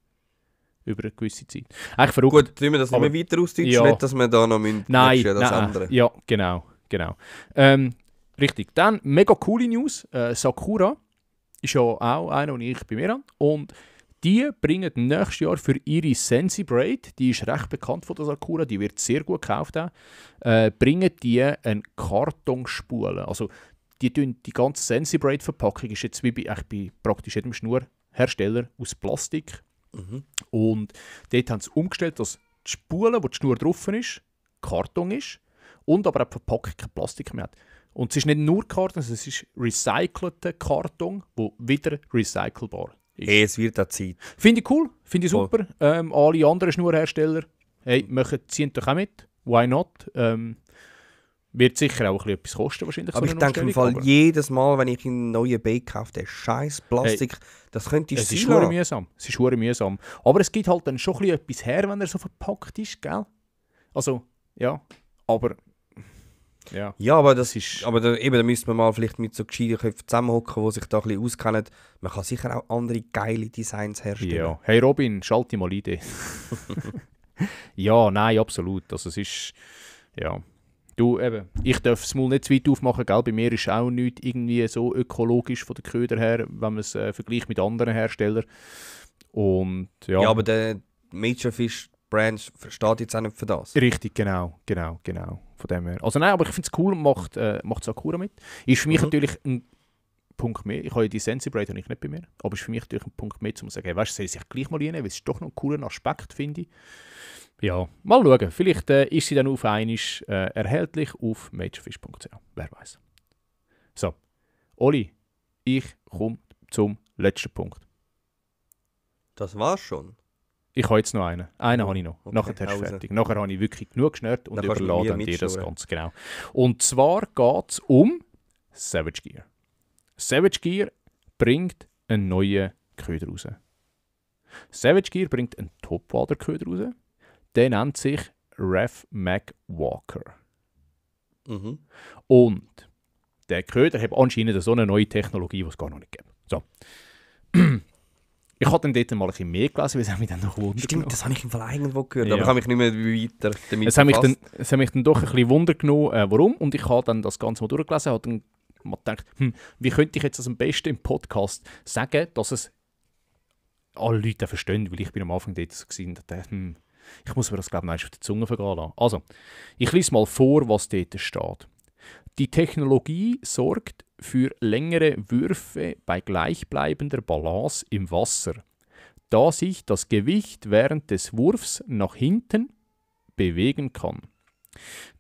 Über eine gewisse Zeit. Eigentlich verrückt.
Gut, tun wir das nicht mehr weiter ausdeutschen,
Ja.
nicht, dass wir da noch
Nein,
das ändern.
Ja, genau. Richtig. Dann, mega coole News. Sakura ist ja auch einer, den ich bei mir habe. Und die bringen nächstes Jahr für ihre Sensi Braid, die ist recht bekannt von der Sakura, die wird sehr gut gekauft auch, bringen die eine Kartonspule. Also die ganze Sensi Braid Verpackung ist jetzt wie bei praktisch jedem Schnurhersteller aus Plastik. Und dort haben sie umgestellt, dass die Spule, wo die Schnur drauf ist, Karton ist und aber auch die Verpackung kein Plastik mehr hat. Und es ist nicht nur Karton, es ist recycelter Karton, der wieder recycelbar ist.
Hey, es wird auch Zeit.
Finde ich cool, finde ich super. Alle anderen Schnurhersteller, hey, ziehen doch auch mit. Why not? Wird sicher auch etwas kosten wahrscheinlich.
Aber
so
ich denke im Fall jedes Mal, wenn ich einen neuen Bike kaufe, der scheiß Plastik, das könnte ich
Es ist verdammt mühsam. Es ist verdammt mühsam. Aber es gibt halt dann schon etwas her, wenn er so verpackt ist, gell? Also, ja. Aber, ja.
Ja, aber das ist... Aber da müsste man mal vielleicht mit so gescheiten Köpfen zusammenhocken, die sich da ein bisschen auskennen. Man kann sicher auch andere geile Designs herstellen.
Ja. Hey Robin, schalte mal Idee. Ja, nein, absolut. Also es ist... Ja. Du, eben, ich darf es mal nicht zu weit aufmachen, gell? Bei mir ist auch nichts irgendwie so ökologisch von den Ködern her, wenn man es vergleicht mit anderen Herstellern. Und, ja.
Ja, aber der Major Fish Brand steht jetzt auch nicht für das.
Richtig, genau. Von dem her. Also nein, aber ich finde es cool und macht Sakura mit. Ist für mich natürlich ein Punkt mehr. Ich habe ja die Sensi Braid nicht bei mir, aber ist für mich natürlich ein Punkt mehr, um zu sagen, hey, weißt du, soll ich sich gleich mal reinnehmen, weil es ist doch noch ein cooler Aspekt, finde ich. Ja, mal schauen. Vielleicht ist sie dann auf einmal erhältlich auf majorfish.ch. Wer weiß. So, Oli, ich komme zum letzten Punkt.
Das war's schon.
Ich habe jetzt noch einen. Einen habe ich noch.
Okay,
Nachher hast du fertig. Nachher habe ich wirklich genug geschnürt und
Dann kannst du
überlade
mit mir
dir das
mitschnurren.
ganz genau. Und zwar geht es um Savage Gear. Savage Gear bringt einen neuen Köder raus. Savage Gear bringt einen Topwader-Köder raus. Der nennt sich Rev Mac Walker. Und der Köder hat anscheinend so eine neue Technologie, die es gar noch nicht gibt. So. Ich habe dann dort mal ein bisschen mehr gelesen, weil es mich dann noch wundert.
Stimmt, das habe ich im Fall irgendwo gehört,
Ja.
aber ich habe mich nicht mehr weiter damit
Es hat mich dann doch ein bisschen Wunder genommen, warum. Und ich habe dann das Ganze mal durchgelesen und dann mal gedacht, wie könnte ich jetzt das am besten im Podcast sagen, dass es alle Leute verstehen, weil ich bin am Anfang dort so gewesen und dachte, ich muss mir das, glaube ich, auf die Zunge vergehen lassen. Also, ich lese mal vor, was dort steht. Die Technologie sorgt für längere Würfe bei gleichbleibender Balance im Wasser, da sich das Gewicht während des Wurfs nach hinten bewegen kann.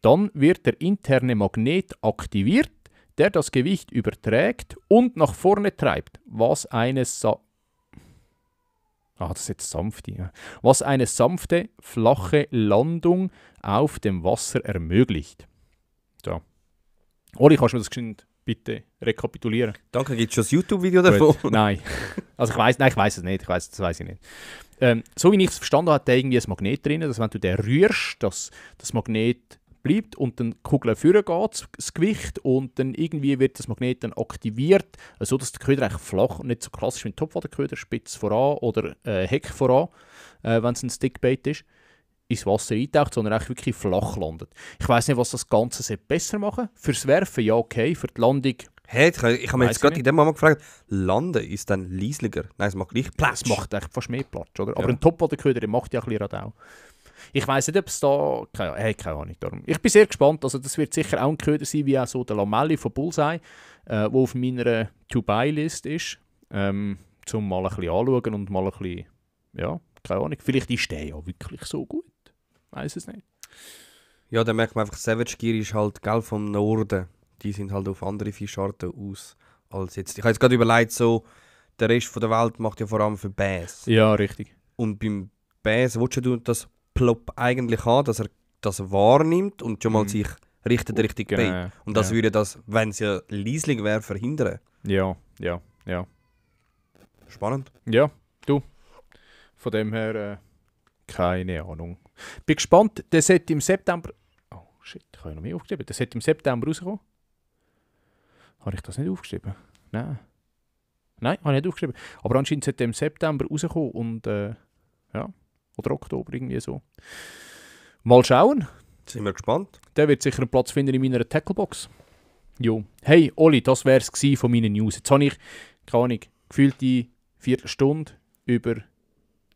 Dann wird der interne Magnet aktiviert, der das Gewicht überträgt und nach vorne treibt, was eine sanfte, flache Landung auf dem Wasser ermöglicht. So. Oli, kannst du mir das geschwind bitte rekapitulieren?
Danke, gibt es schon ein YouTube-Video davon?
Nein. Also ich weiss es nicht. Das weiss ich nicht. So wie ich es verstanden habe, hat der irgendwie ein Magnet drin, dass wenn du den rührst, dass das Magnet bleibt und dann die Kugel vorne geht, das Gewicht, und dann irgendwie wird das Magnet dann aktiviert, sodass der Köder eigentlich flach und nicht so klassisch wie ein Topwaderköder, spitz voran oder Heck voran, wenn es ein Stickbait ist, ins Wasser eintaucht, sondern eigentlich wirklich flach landet. Ich weiss nicht, was das Ganze besser machen. Fürs Werfen, ja okay, für die Landung...
Hey, ich habe mir jetzt gerade in dem Moment gefragt, Landen ist dann leislicher? Nein, es macht gleich Platsch.
Es macht echt fast mehr Platsch, oder? Aber
Ja.
ein Topwaderköder, der macht ja ein bisschen Radau. Ich weiss nicht, ob es da... Keine Ahnung. Darum. Ich bin sehr gespannt. Also das wird sicher auch ein Köder sein, wie auch so der Lamelli von Bullseye, der auf meiner To-Buy-List ist, um mal ein bisschen anschauen und mal ein bisschen... Ja, keine Ahnung. Vielleicht ist der ja wirklich so gut. Weiss es nicht.
Ja, da merkt man einfach, Savage Gear ist halt gell, vom Norden. Die sind halt auf andere Fischarten aus als jetzt. Ich habe jetzt gerade überlegt, so, der Rest von der Welt macht ja vor allem für Bass.
Ja, richtig.
Und beim Bass willst du das Plop eigentlich haben, dass er das wahrnimmt und schon mal sich richtet Richtung Bait. Und das würde das, wenn es ja leislich wäre, verhindern.
Ja.
Spannend.
Ja, du. Von dem her, keine Ahnung. Bin gespannt, der sollte im September... Oh shit, ich habe ja noch mehr aufgeschrieben. Der sollte im September rauskommen. Habe ich das nicht aufgeschrieben? Nein, habe ich nicht aufgeschrieben. Aber anscheinend sollte er im September rauskommen und ja, oder Oktober irgendwie so. Mal schauen.
Sind wir gespannt.
Der wird sicher einen Platz finden in meiner Tacklebox. Jo. Hey, Oli, das wäre es von meinen News. Jetzt habe ich, keine Ahnung, gefühlte Viertelstunde über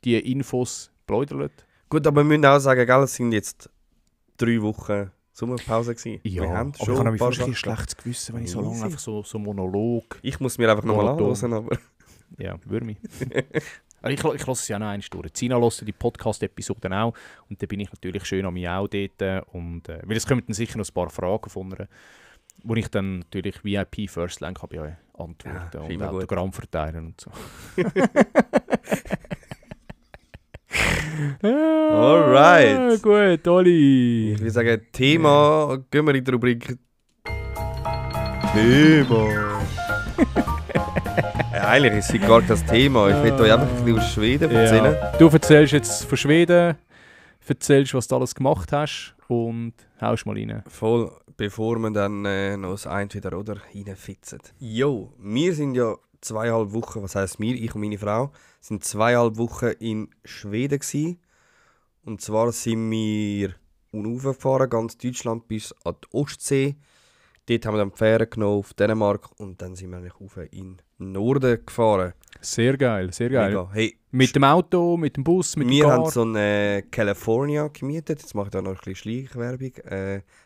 die Infos bläudert.
Gut, aber wir müssen auch sagen, gell, es sind jetzt 3 Wochen Sommerpause gewesen.
Ja,
wir haben
aber
schon
ich habe
ein paar
ein
Sachen.
schlechtes Gewissen, wenn ich so
Easy.
lange einfach so Monolog...
Ich muss mir einfach nochmal
Monoton.
anhören, aber...
Ja, würde mich. Aber ich lasse es ja noch eins durch. Zina hört die Podcast-Episoden auch und dann bin ich natürlich schön an mich auch dort. Und, weil es kommen dann sicher noch ein paar Fragen von ihr, wo ich dann natürlich VIP First Lang kann ja antworten
Ja,
und
immer gut.
Autogramm verteilen und so.
Alright.
Gut, Oli.
Ich würde sagen, Thema, gehen wir in die Rubrik Thema. Eigentlich ist es gar kein Thema. Ich will euch einfach ein bisschen aus Schweden erzählen.
Ja. Du erzählst jetzt von Schweden, erzählst, was du alles gemacht hast und haust mal rein.
Voll, bevor wir dann noch das Entweder oder reinfitzen. Jo, wir sind ja 2,5 Wochen, was heisst wir, ich und meine Frau, sind 2,5 Wochen in Schweden gewesen. Und zwar sind wir gefahren, ganz Deutschland bis an die Ostsee. Dort haben wir dann die Fähre genommen auf Dänemark und dann sind wir eigentlich rauf in den Norden gefahren.
Sehr geil, sehr geil.
Mega. Hey,
Mit dem Auto, mit dem Bus, mit dem
wir
Car.
haben so eine California gemietet. Jetzt mache ich da noch ein bisschen Schleichwerbung.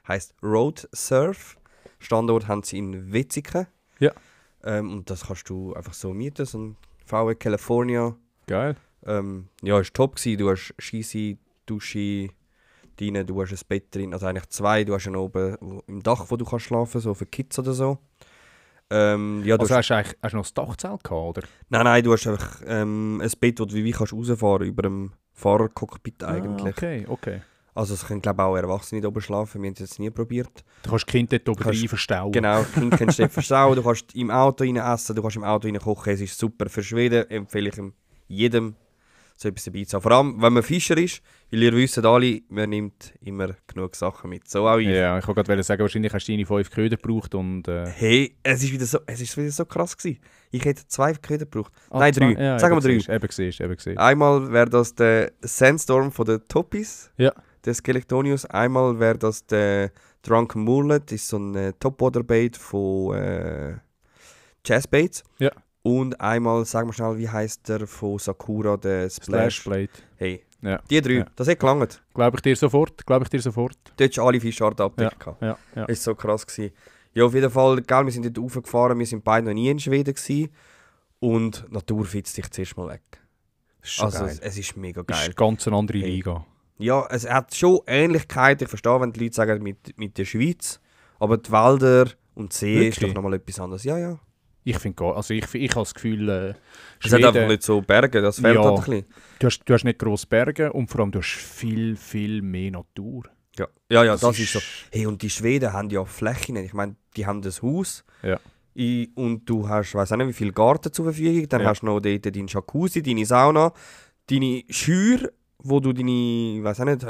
Heisst Road Surf. Standort haben sie in Wetzikon.
Ja.
Und das kannst du einfach so mieten, so ein VW California.
Geil.
Ja, es war top gewesen. Du hast Scheisse, Dusche drin, du hast ein Bett drin, also eigentlich 2. Du hast einen oben im Dach, wo du kannst schlafen, so für Kids oder so. Ja, du
Also hast du noch das Dachzelt gehabt, oder?
Nein, du hast einfach ein Bett, wo du wie kannst rausfahren über dem Fahrercockpit eigentlich.
Okay.
Also es können glaube ich auch Erwachsene oben schlafen, wir haben es jetzt nie probiert.
Du kannst Kind dort oben
Kannst-
rein verstauen.
Genau, Kind kannst du dort verstauen, du kannst im Auto rein essen, du kannst im Auto rein kochen, es ist super. Für Schweden empfehle ich jedem so etwas dabei zu haben. Vor allem, wenn man Fischer ist, weil ihr wisst alle, man nimmt immer genug Sachen mit. So auch ich.
Ja, ich wollte gerade sagen, wahrscheinlich hast du deine 5 Köder gebraucht und...
Hey, es ist wieder so krass gewesen. Ich hätte 2 Köder gebraucht. Nein, 3.
Ja,
Sagen wir 3.
Eben gesehen.
Einmal wäre das der Sandstorm von den Toppies,
Ja.
der Skeletonius. Einmal wäre das der Drunken Mullet, das ist so ein Topwaterbait von Jazzbaits.
Ja.
Und einmal, sag mal schnell, wie heisst der von Sakura, der Splash?
Splashblade.
Hey,
Ja.
die 3,
Ja.
das hat gelangt.
Glaube ich dir sofort.
Dort hast du alle Fischarten abgedeckt.
Ja.
Das war so krass. Gewesen. Ja, auf jeden Fall, gell, wir sind dort raufgefahren, wir sind beide noch nie in Schweden gewesen. Und die Natur fitzt dich zuerst mal weg.
Das ist schon
Also
geil.
es ist mega
Das
geil.
ist ganz eine andere
Hey.
Liga.
Ja, es hat schon Ähnlichkeiten, ich verstehe, wenn die Leute sagen, mit der Schweiz. Aber die Wälder und die See ist
Wirklich?
doch nochmal etwas anderes. Ja, ja.
Ich finde, also ich habe das Gefühl,
Es hat einfach
Schweden,
nicht so Berge, das fehlt
Ja.
halt ein bisschen.
du hast nicht grosse Berge und vor allem du hast viel, viel mehr Natur.
Ja, das ist so. Hey, und die Schweden haben ja Flächen. Ich meine, die haben das Haus.
Ja.
Und du hast, weiß auch nicht, wie viel Garten zur Verfügung. Dann
Ja.
hast du noch dort deinen Jacuzzi, deine Sauna, deine Schür, wo du deine, weiß auch nicht,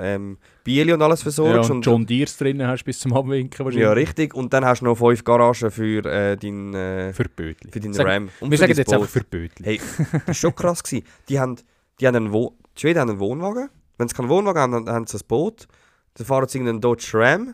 Biele und alles
Ja,
versorgst.
und John Deeres drinnen hast bis zum Abwinken wahrscheinlich.
Ja, richtig. Und dann hast du noch 5 Garagen für deinen
Für Bötli.
für deinen
Sag-
Ram. Und
Wir
für
sagen
dein
jetzt
Boot.
einfach für Bötli.
Hey, das war schon krass. Gewesen. Die Schweden haben einen Wohnwagen. Wenn sie keinen Wohnwagen haben, dann haben sie ein Boot. Dann fahren sie irgendeinen Dodge Ram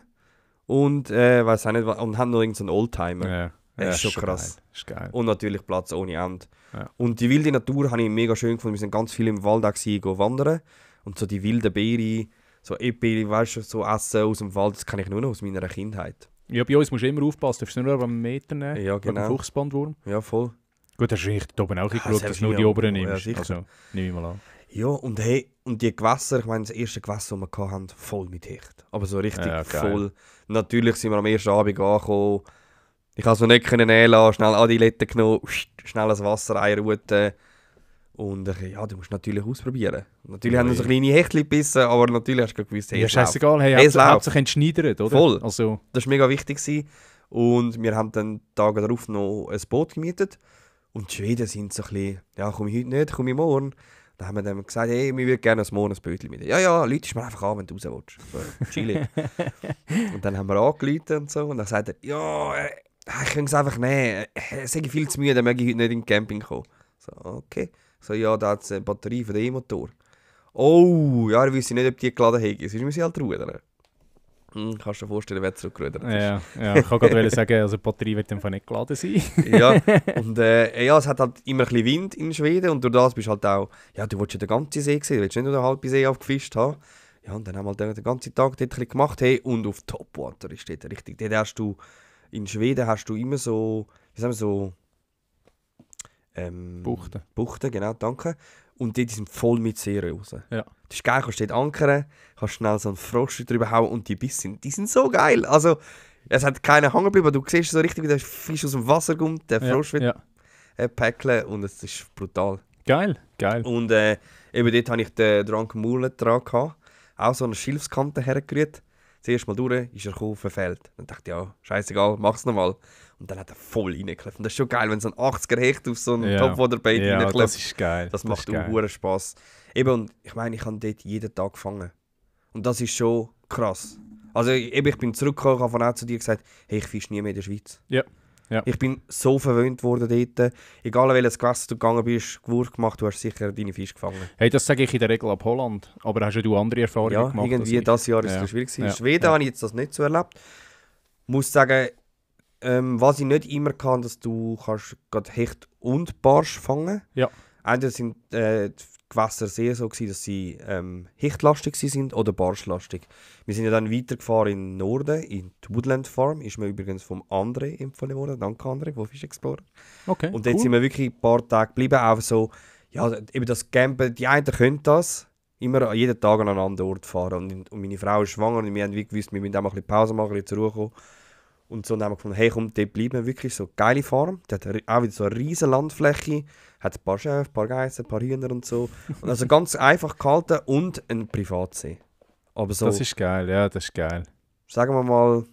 und weiß auch nicht, und haben noch irgendeinen Oldtimer.
Ja,
Das ist schon krass.
Geil. Das ist geil.
Und natürlich Platz ohne Ende.
Ja.
Und die wilde Natur habe ich mega schön gefunden. Wir sind ganz viel im Wald auch gewesen, wandern. Und so die wilden Beeren, so Epli, weißt du, so Essen aus dem Wald, das kann ich nur noch aus meiner Kindheit.
Ja, bei uns musst du immer aufpassen, darfst du nur einen Meter nehmen.
Ja,
Wegen dem
genau.
Fuchsbandwurm.
Ja, voll.
Gut, hast du eigentlich da oben auch
Ja,
geschaut, dass du nur die
ja,
oberen
ja,
nimmst.
sicher.
Also, nehme ich mal an.
Ja, und hey, und die Gewässer, ich meine, das erste Gewässer, das wir hatten, voll mit Hecht. Aber so richtig
Ja, geil.
voll. Natürlich sind wir am ersten Abend angekommen. Ich konnte es noch nicht nehmen lassen, schnell Adiletten genommen, schnell das Wasser einruten. Und ja, du musst natürlich ausprobieren. Natürlich
Ja,
haben wir so
ja.
kleine Hechtchen gebissen, aber natürlich hast du gewusst, hey,
Ja,
es läuft.
scheißegal. Hey,
Hey, es läuft.
Hauptsache entschneidert, oder?
Voll.
Also,
Das war mega wichtig. Gewesen. Und wir haben dann Tage darauf noch ein Boot gemietet. Und die Schweden sind so ein bisschen, ja, komme ich heute nicht, komme ich morgen. Dann haben wir dann gesagt, hey, wir würden gerne morgen ein Bötchen mit. Ja, Leute, mir einfach an, wenn du raus willst. So, chillig. Und dann haben wir angerufen und so. Und dann sagt er, ja, ich kann es einfach nehmen. Es ist viel zu müde, dann möchte ich heute nicht in den Camping kommen. So, okay. So, ja, da hat es eine Batterie für den E-Motor. Oh, ja, ich wüsste nicht, ob die geladen haben. Sonst müssen sie halt rudern. Kannst du dir vorstellen, wer zurückrudert ist.
ja, ich kann gerade sagen, also die Batterie wird einfach nicht geladen sein.
Ja, und ja, es hat halt immer ein bisschen Wind in Schweden und durch das bist du halt auch, ja, du willst ja den ganzen See sehen, du willst nicht nur den halben See aufgefischt haben. Ja, und dann haben wir halt den ganzen Tag dort ein bisschen gemacht, hey, und auf Topwater ist dort richtig. Dort hast du, in Schweden hast du immer so, wie sagen wir so, Buchten, genau, danke. Und die sind voll mit Seerösen.
Ja.
Das ist geil, kannst dort ankern, kannst schnell so einen Frosch drüber hauen und die Bissen, die sind so geil. Also, es hat keiner hängen geblieben, du siehst so richtig, wie der Fisch aus dem Wasser kommt, der Frosch wird päckeln und es ist brutal.
Geil.
Und eben dort hatte ich den Drunken Mullet dran gehabt, auch so eine Schilfskante hergerührt. Zuerst mal durch, ist er gekommen, verfehlt. Dann dachte ich, ja, scheißegal, mach's nochmal. Und dann hat er voll reingeklebt. Und das ist schon geil, wenn so ein 80er Hecht auf so einen Topwater-Bait reinklebt.
Das ist geil.
Das macht auch hohen Spass. Eben, und ich meine, ich habe dort jeden Tag gefangen. Und das ist schon krass. Also eben, ich bin zurückgekommen, habe von auch zu dir gesagt, hey, ich fische nie mehr in der Schweiz.
Ja.
Ich bin so verwöhnt worden dort. Egal in welches Gewässer du gegangen bist, Gewurf gemacht, du hast sicher deine Fische gefangen.
Hey, das sage ich in der Regel ab Holland. Aber hast ja du andere Erfahrungen
Ja,
gemacht?
irgendwie das Jahr ist es schwierig gewesen. In Schweden habe ich jetzt das nicht so erlebt. Muss sagen, was ich nicht immer kann, dass du kannst gerade Hecht und Barsch fangen.
Ja.
Entweder sind die Gewässer sehr so gewesen, dass sie hechtlastig sind oder barschlastig. Wir sind ja dann weitergefahren in den Norden, in die Woodland Farm. Ist mir übrigens vom André empfohlen worden. Danke André, von Fish Explorer.
Okay,
Und dort sind wir wirklich ein paar Tage geblieben. Auch so, ja, eben das Campen, die einen können das. Immer jeden Tag an einen anderen Ort fahren. Und meine Frau ist schwanger und wir haben gewusst, wir müssen auch mal ein bisschen Pause machen, ein bisschen zur Ruhe kommen. Und so haben wir gefunden, hey komm, dort bleiben wir wirklich, so eine geile Farm. Die hat auch wieder so eine riesige Landfläche, hat ein paar Schäfe, ein paar Geissen, ein paar Hühner und so. Und also ganz einfach gehalten und ein Privatsee. Aber so,
Das ist geil, ja, das ist geil.
sagen wir mal,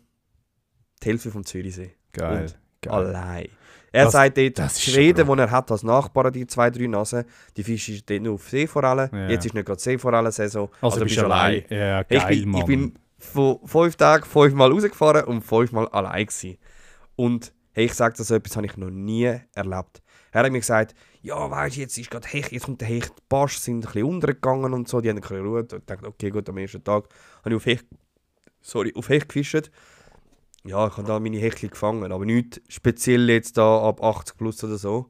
die Hälfte vom Zürichsee.
Geil.
Und
geil.
allein. Er sagt dort,
das ist
Schweden,
schon
die er hat als Nachbarn, die 2-3 Nasen, die Fische dort nur auf Seeforellen.
Ja.
Jetzt ist nicht gerade Seeforellen-Saison,
Also bist du allein. Ja, geil, Mann.
Ich bin von 5 Tagen 5 Mal rausgefahren und 5 Mal allein gewesen. Und hey, ich sage dir, so etwas habe ich noch nie erlebt. Er hat mir gesagt, ja, weißt du, jetzt ist gerade Hecht, jetzt kommt der Hecht, die Barsch sind ein bisschen untergegangen und so, die haben ein bisschen Ruhe. Und ich dachte, okay, gut, am ersten Tag habe ich auf Hecht gefischt. Ja, ich habe da meine Hechtchen gefangen, aber nichts speziell jetzt da ab 80 plus oder so.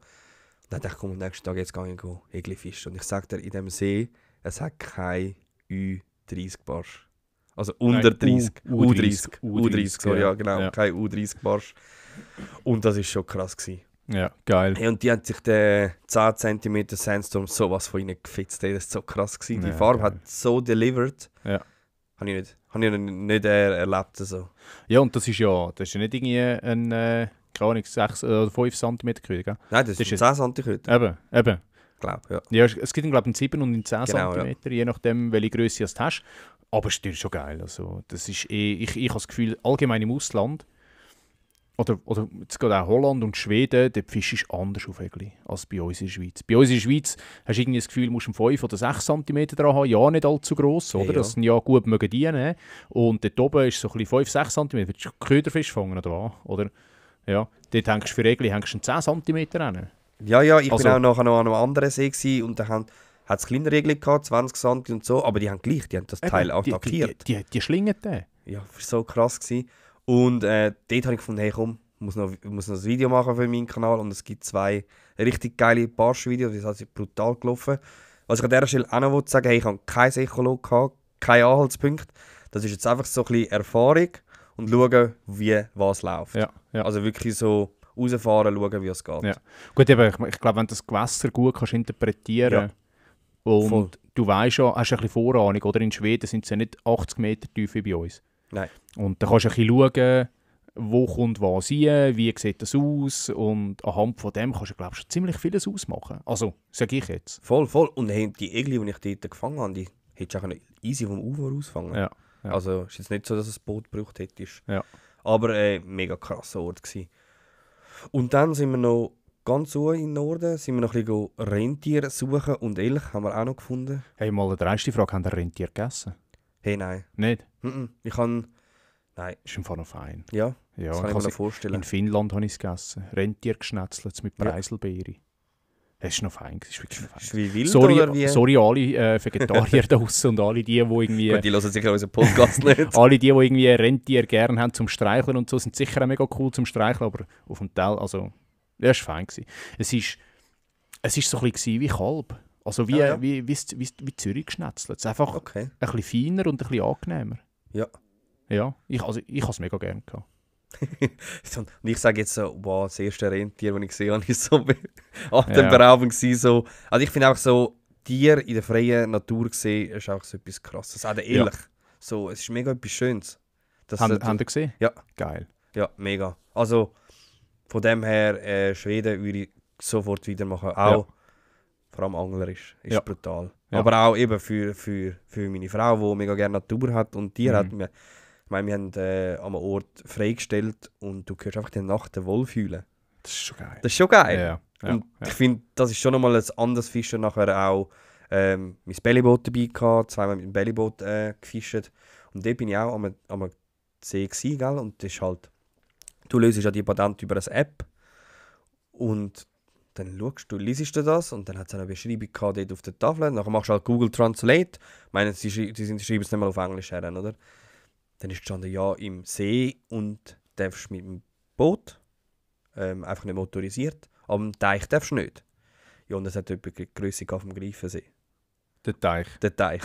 Dann dachte ich, komm, am nächsten Tag jetzt gehe ich Egli fischen. Und ich sage dir, in dem See, es hat kein Ü30 Barsch. Also unter
Nein,
30. U30.
U30,
sorry, ja genau.
Ja.
Kein U30 Barsch. Und das war schon krass gewesen.
Ja, geil.
Hey, und die haben sich den 10 cm Sandstorm sowas von ihnen gefitzt. Hey, das war so krass gewesen. Die
Ja,
Farbe
geil.
hat so delivered.
Ja.
Habe ich nicht erlebt. So.
Ja, und das ist ja nicht irgendwie ein, keine Ahnung, 6 oder 5 cm Köder, gell?
Nein, das
Das
ist
ist
10 cm.
Eben.
Ich glaube, ja.
Ja, es gibt glaube ich einen 7 und einen 10
Genau,
cm, je nachdem, welche Größe du hast. Aber es ist natürlich schon geil. Also, das ist ich habe das Gefühl, allgemein im Ausland, oder jetzt gerade auch Holland und Schweden, der Fisch ist anders auf Egli als bei uns in der Schweiz. Bei uns in der Schweiz hast du irgendwie das Gefühl, du musst einen 5 oder 6 cm dran haben, ja nicht allzu gross, oder?
Ja.
Das sind ja gut mögen die nehmen. Und dort oben ist so ein bisschen 5, 6 cm, willst du Köderfisch fangen oder was? Oder? Ja, dort hängst du für Egli einen 10 cm ran.
Ja, ich
Also-
bin auch nachher noch an einem anderen See gewesen, und da hat es kleine Regeln gehabt, 20 cm und so, aber die haben das Teil attackiert.
Die schlingen den.
Ja, das war so krass gewesen. Und dort habe ich gefunden, hey komm, ich muss noch ein Video machen für meinen Kanal, und es gibt 2 richtig geile Barsch-Videos, die sind brutal gelaufen. Was ich an dieser Stelle auch noch sagen will, hey, ich habe kein Echolog gehabt, keinen Anhaltspunkt. Das ist jetzt einfach so ein bisschen Erfahrung und schauen, wie was läuft.
Ja.
Also wirklich so rausfahren, schauen, wie es geht.
Ja. Gut, eben, ich glaube, wenn du das Gewässer gut kannst interpretieren und
Voll.
du weißt ja, hast ein bisschen Vorahnung, oder? In Schweden sind es ja nicht 80 Meter tief wie bei uns.
Nein.
Und dann kannst du ein bisschen schauen, wo kommt was rein, wie sieht das aus, und anhand von dem kannst du, glaube ich, schon ziemlich vieles ausmachen. Also, sage ich jetzt.
Voll. Und hey, die Egli, die ich dort gefangen habe, die hättest du auch easy vom Ufer ausfangen.
Ja.
Also ist jetzt nicht so, dass es ein Boot gebraucht hättest.
Ja.
Aber mega krasser Ort gewesen. Und dann sind wir noch ganz hoch im Norden, sind wir noch ein bisschen Rentier suchen, und Elch haben wir auch noch gefunden.
Hey, mal eine dreiste Frage, haben die Rentier gegessen?
Hey, nein.
Nicht?
Ich kann... Nein.
Ist im Fall noch fein.
Ja,
Ja,
das kann ich mir noch vorstellen.
in Finnland habe ich es gegessen. Rentier geschnetzelt mit
Ja.
Preiselbeere. Es ist noch fein, es ist wirklich noch fein.
Ist wie wild
Sorry,
oder wie?
sorry alle Vegetarier da draussen und alle die irgendwie...
Gut, die hören sicher unseren Podcast nicht.
Alle die irgendwie Rentier gerne haben zum Streicheln und so, sind sicher auch mega cool zum Streicheln, aber auf dem Teil, also, ja, es war fein gewesen. Es ist so ein bisschen wie Kalb. Also wie,
Ja.
wie Zürich geschnetzelt. Es ist einfach
Okay.
ein bisschen feiner und ein bisschen angenehmer.
Ja.
Ja, ich habe es mega gerne gehabt.
Und ich sage jetzt so, wow, das erste Rentier, das ich gesehen habe, ist so atemberaubend gewesen. So. Also ich finde auch so, Tier in der freien Natur gesehen, ist auch so etwas Krasses. Auch der Elch. So, es ist mega etwas Schönes.
Haben ihr gesehen?
Ja.
Geil.
Ja, mega. Also von dem her, Schweden würde ich sofort wieder machen. Auch vor allem anglerisch. Ist
Ja.
brutal.
Ja.
Aber auch eben für meine Frau, die mega gerne Natur hat und Tiere hat. Ich meine, wir haben am Ort freigestellt, und du hörst einfach die Nacht den Wolf heulen.
Das ist schon geil.
Das ist schon geil.
Ja.
Und ich finde, das ist schon nochmal ein anderes Fischen. Nachher auch mein Bellyboot dabei gehabt, zweimal mit dem Bellyboot gefischt. Und dort bin ich auch am See gewesen, gell? Und das ist halt, du löst ja die Patente über eine App, und dann liest du das, und dann hat es eine Beschreibung gehabt dort auf der Tafel. Nachher machst du halt Google Translate. Ich meine, sie schreiben es nicht mal auf Englisch her, oder? Dann ist gestanden, ja, im See, und darfst mit dem Boot, einfach nicht motorisiert, aber am Teich darfst du nicht. Ja, und es hat etwa die Grösse vom Greifensee.
Der Teich.
Der Teich.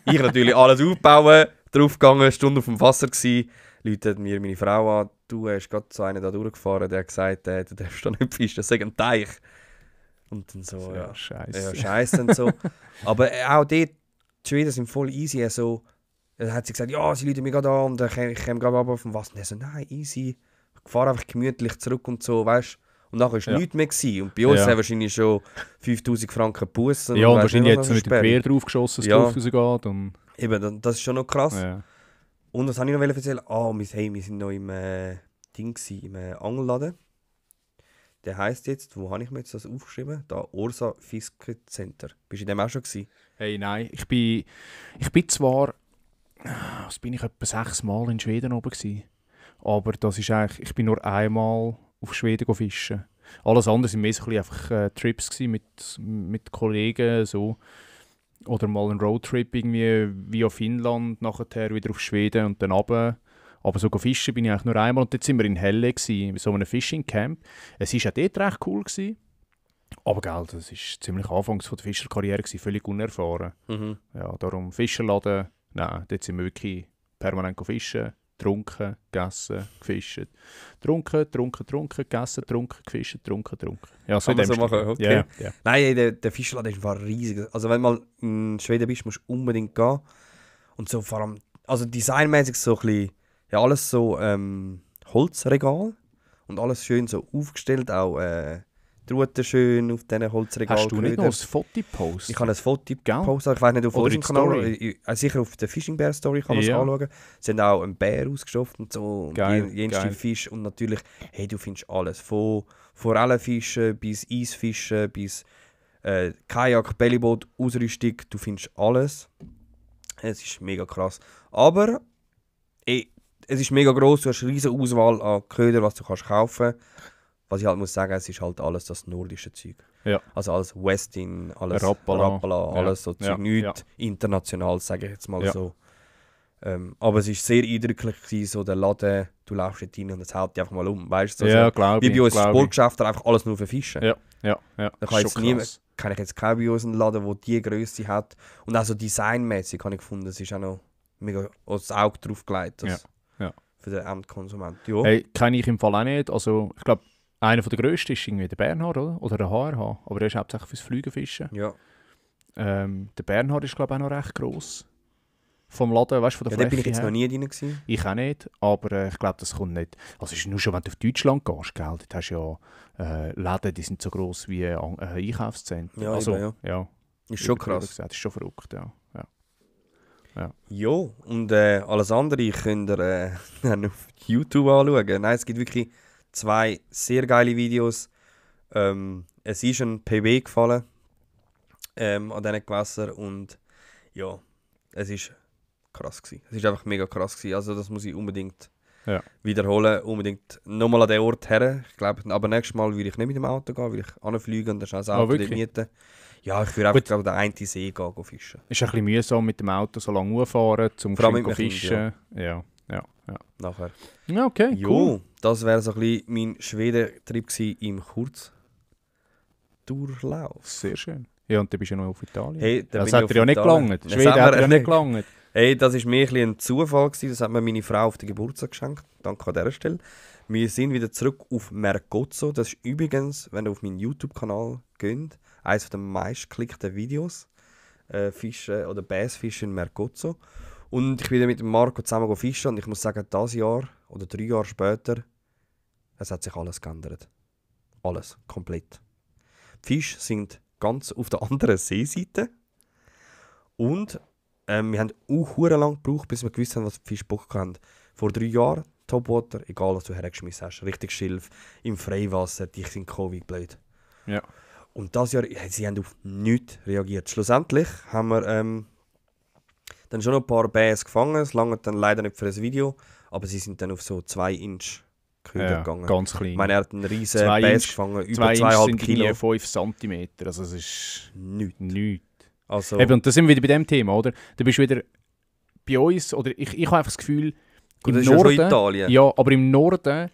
Ich natürlich alles aufbauen, draufgegangen, eine Stunde auf dem Wasser gsi, läutet mir meine Frau an, du hast gerade so einen da durchgefahren, der hat gesagt, du darfst da nicht fischen, das ist ein Teich. Und dann so, ja,
Scheiße.
scheiße und so. Aber auch dort, die Schweden sind voll easy, so. Dann hat sie gesagt, ja, sie läuten mich gerade an, und ich komme gerade runter vom Wasser. Und er so, nein, easy, ich fahre einfach gemütlich zurück und so, weißt du. Und nachher war nichts mehr gewesen. Und bei uns haben wahrscheinlich schon 5000 Franken Bussen.
Ja, und wahrscheinlich jetzt mit dem Quer drauf geschossen, dass
Ja.
es rausgeht. Und
Eben, das ist schon noch krass.
ja.
Und was wollte ich noch erzählen? Wir sind noch im Ding gewesen, im Angelladen. Der heisst jetzt, wo habe ich mir jetzt das aufgeschrieben? Da, Orsa Fiske Center. Bist du in dem auch schon gewesen?
Hey, nein, ich bin zwar, was bin ich, etwa 6 Mal in Schweden oben gewesen. Aber das ist eigentlich, ich bin nur einmal auf Schweden fischen. Alles andere waren mehr so ein bisschen einfach Trips gewesen mit Kollegen, so. Oder mal ein Roadtrip irgendwie via Finnland, nachher wieder auf Schweden und dann runter. Aber so fischen bin ich eigentlich nur einmal. Und dort waren wir in Helle, bei so einem Fishing Camp. Es war auch dort recht cool gewesen. Aber gell, das war ziemlich anfangs von der Fischerkarriere, völlig unerfahren.
Mhm.
Ja, darum Fischerladen, nein, dort sind wir wirklich permanent fischen, getrunken, gegessen, gefischt. Getrunken, gegessen, gefischt, getrunken. Ja, so
Kann man
in dem
so machen,
Stil.
okay.
Ja, ja.
Nein, der Fischladen ist einfach riesig. Also wenn du mal in Schweden bist, musst du unbedingt gehen. Und so vor allem, also designmäßig so ein bisschen, ja alles so Holzregal. Und alles schön so aufgestellt, auch die Ruten schön auf diesen Holzregalen.
Hast du nicht noch ein Foto gepostet?
Ich habe ein Foto
Gell?
gepostet, ich weiß nicht auf
Oder
unserem
in die
Kanal,
Story?
sicher auf der Fishing Bear Story kann man es
Ja.
anschauen. Sie haben auch einen Bär ausgestopft und so, und
Geil,
jenste
geil.
Fisch und natürlich, hey, du findest alles, von Forellenfischen bis Eisfischen bis Kajak, Bellyboot, Ausrüstung, du findest alles. Es ist mega krass. Aber es ist mega gross, du hast eine riesige Auswahl an Köder, was du kannst kaufen. Was ich halt muss sagen, es ist halt alles das nordische Zeug.
Ja.
Also alles Westin, alles
Rappala.
alles so Zeug,
Ja,
nichts international, sage ich jetzt mal
Ja.
so. Aber es war sehr eindrücklich, gewesen, so der Laden, du laufst dort rein und es hält dich einfach mal um, weißt du?
Ja, glaube ich.
Wie bei uns
glaub ich.
Sportgeschäften, einfach alles nur für Fischen.
Ja.
Da
Das
kann,
ist
jetzt
schon
niemand,
krass.
kann ich jetzt keinen bei uns einen Laden, der diese Größe hat. Und auch so designmäßig habe ich gefunden, es ist auch noch mega das Auge drauf gelegt.
Ja.
Für den Endkonsument. Ja.
Hey, kenne ich im Fall auch nicht. Also, ich glaube, einer der grössten ist irgendwie der Bernhard, oder? Oder der HRH. Aber der ist hauptsächlich fürs Flügenfischen.
Ja.
Der Bernhard ist, glaube ich, auch noch recht gross. Vom Laden, weißt du, von der
Ja, da bin
Fläche
ich jetzt
her.
noch nie drin gewesen.
Ich auch nicht, aber ich glaube, das kommt nicht. Also, es ist nur schon, wenn du auf Deutschland gehst, gell? Dort hast du ja Läden, die sind so gross wie Einkaufszentren.
Ja,
also,
eben,
ja.
Ist schon
Übertrieben
krass.
gesagt, ist schon verrückt, ja.
Ja, und alles andere könnt ihr dann auf YouTube anschauen. Nein, es gibt wirklich 2 sehr geile Videos. Es ist ein PB gefallen an diesen Gewässern und ja, es ist krass gewesen. Es ist einfach mega krass gewesen. Also das muss ich unbedingt wiederholen, unbedingt nochmal an den Ort her. Ich glaube, aber nächstes Mal würde ich nicht mit dem Auto gehen, würde ich anfliegen und dann schnell das Auto dort mieten. Ja, ich würde einfach glaube den einen See gehen fischen.
Ist ein bisschen mühsam mit dem Auto so lange hochfahren, zum
Vor allem mit dem
fischen.
Kind,
Ja.
Nachher.
Ja, okay,
Jo,
cool.
das wäre so ein bisschen mein Schweden-Trip gewesen im Kurzdurchlauf.
Sehr schön. Ja, und dann bist du ja noch auf Italien.
Hey, da
das
bin ich
hat
auf
dir ja nicht
Italien.
gelangt.
Das
Schweden
haben
hat
wir-
dir ja nicht gelangt.
Hey, das war mir ein bisschen ein Zufall gewesen. Das hat mir meine Frau auf den Geburtstag geschenkt. Danke an dieser Stelle. Wir sind wieder zurück auf Mergozzo. Das ist übrigens, wenn ihr auf meinen YouTube-Kanal geht, eines der meistgeklickten Videos. Fischen oder Bassfischen in Mergozzo. Und ich bin dann mit dem Marco zusammen fischen und ich muss sagen, dieses Jahr oder 3 Jahre später, es hat sich alles geändert. Alles, komplett. Die Fische sind ganz auf der anderen Seeseite. Und wir haben auch sehr lange gebraucht, bis wir gewusst haben, was die Fische Bock haben. Vor 3 Jahren, Topwater, egal was du hergeschmissen hast. Richtig Schilf, im Freiwasser, die sind Covid blöd.
Ja.
Und dieses Jahr, sie haben auf nichts reagiert. Schlussendlich haben wir dann schon noch ein paar Bass gefangen. Es lange dann leider nicht für ein Video, aber sie sind dann auf so 2 Inch Köder gegangen.
Ganz klein.
Ich meine, er hat einen riesen
2
Bass
Inch-
gefangen, über
2 Inch
2,5
sind
Kilo.
irgendwie 5 cm. Also es ist
Nichts.
nichts.
Also,
Eben, und da sind wir wieder bei dem Thema, oder? Du bist wieder bei uns, oder ich habe einfach das Gefühl,
gut,
im
das ist ja schon
Norden,
Italien.
ja, aber im Norden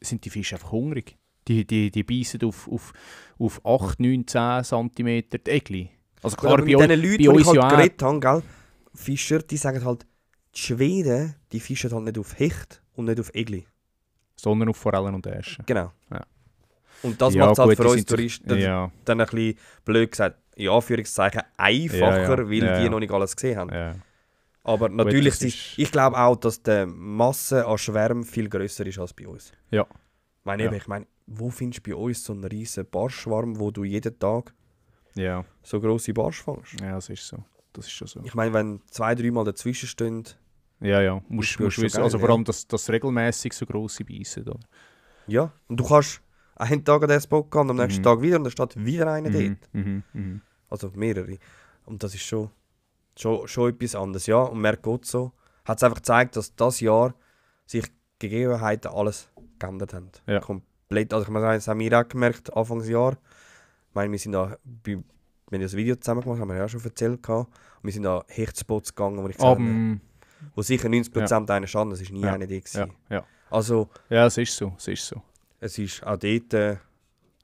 sind die Fische einfach hungrig. Die beißen auf 8, 9, 10 cm die Egli. Also
Gut,
klar,
aber
bei
mit
euch,
diesen Leuten,
bei
die
uns
ich halt
ja auch.
geredet habe, gell, Fischer, die sagen halt, die Schweden, die fischen halt nicht auf Hecht und nicht auf Egli.
Sondern auf Forellen und Äschen.
Genau.
Ja.
Und das
Ja,
macht es halt
gut,
für
die
uns
sind sich-
Touristen
Ja,
dann ein bisschen blöd gesagt, in Anführungszeichen einfacher,
Ja, ja.
weil
Ja,
die
ja.
noch nicht alles gesehen haben.
ja.
Aber natürlich,
das ist-
ich glaube auch, dass die Masse an Schwärmen viel grösser ist als bei uns.
Ja.
Ich meine, wo findest du bei uns so einen riesen Barschschwarm, wo du jeden Tag
Ja,
so grosse Barsch fängst?
ja, das ist so. Das ist schon so.
Ich meine, wenn 2, 3 Mal dazwischen stehen,
Ja,
Das
musst
ist schon
wissen.
geil,
Also vor
ja.
allem, dass regelmäßig so grosse beißen. Oder?
ja, und du kannst einen Tag an den Spot gehen und am nächsten
Mhm.
Tag wieder und dann steht wieder einer dort.
Mhm.
Also mehrere. Und das ist schon etwas anderes. Ja, und Mergozzo hat es einfach gezeigt, dass das Jahr sich die Gegebenheiten alles geändert haben.
Ja.
Komplett. Also ich meine, das haben wir auch gemerkt, Anfangsjahr. Ich meine, wir sind da, wenn wir das Video zusammen gemacht haben, haben wir ja schon erzählt. Und wir sind da Hechtspots gegangen, wo ich gesagt habe, wo sicher 90% einer stand, das war nie
Ja.
einer da gewesen.
Ja.
Also
Ja, es ist so. Es ist so.
es ist auch dort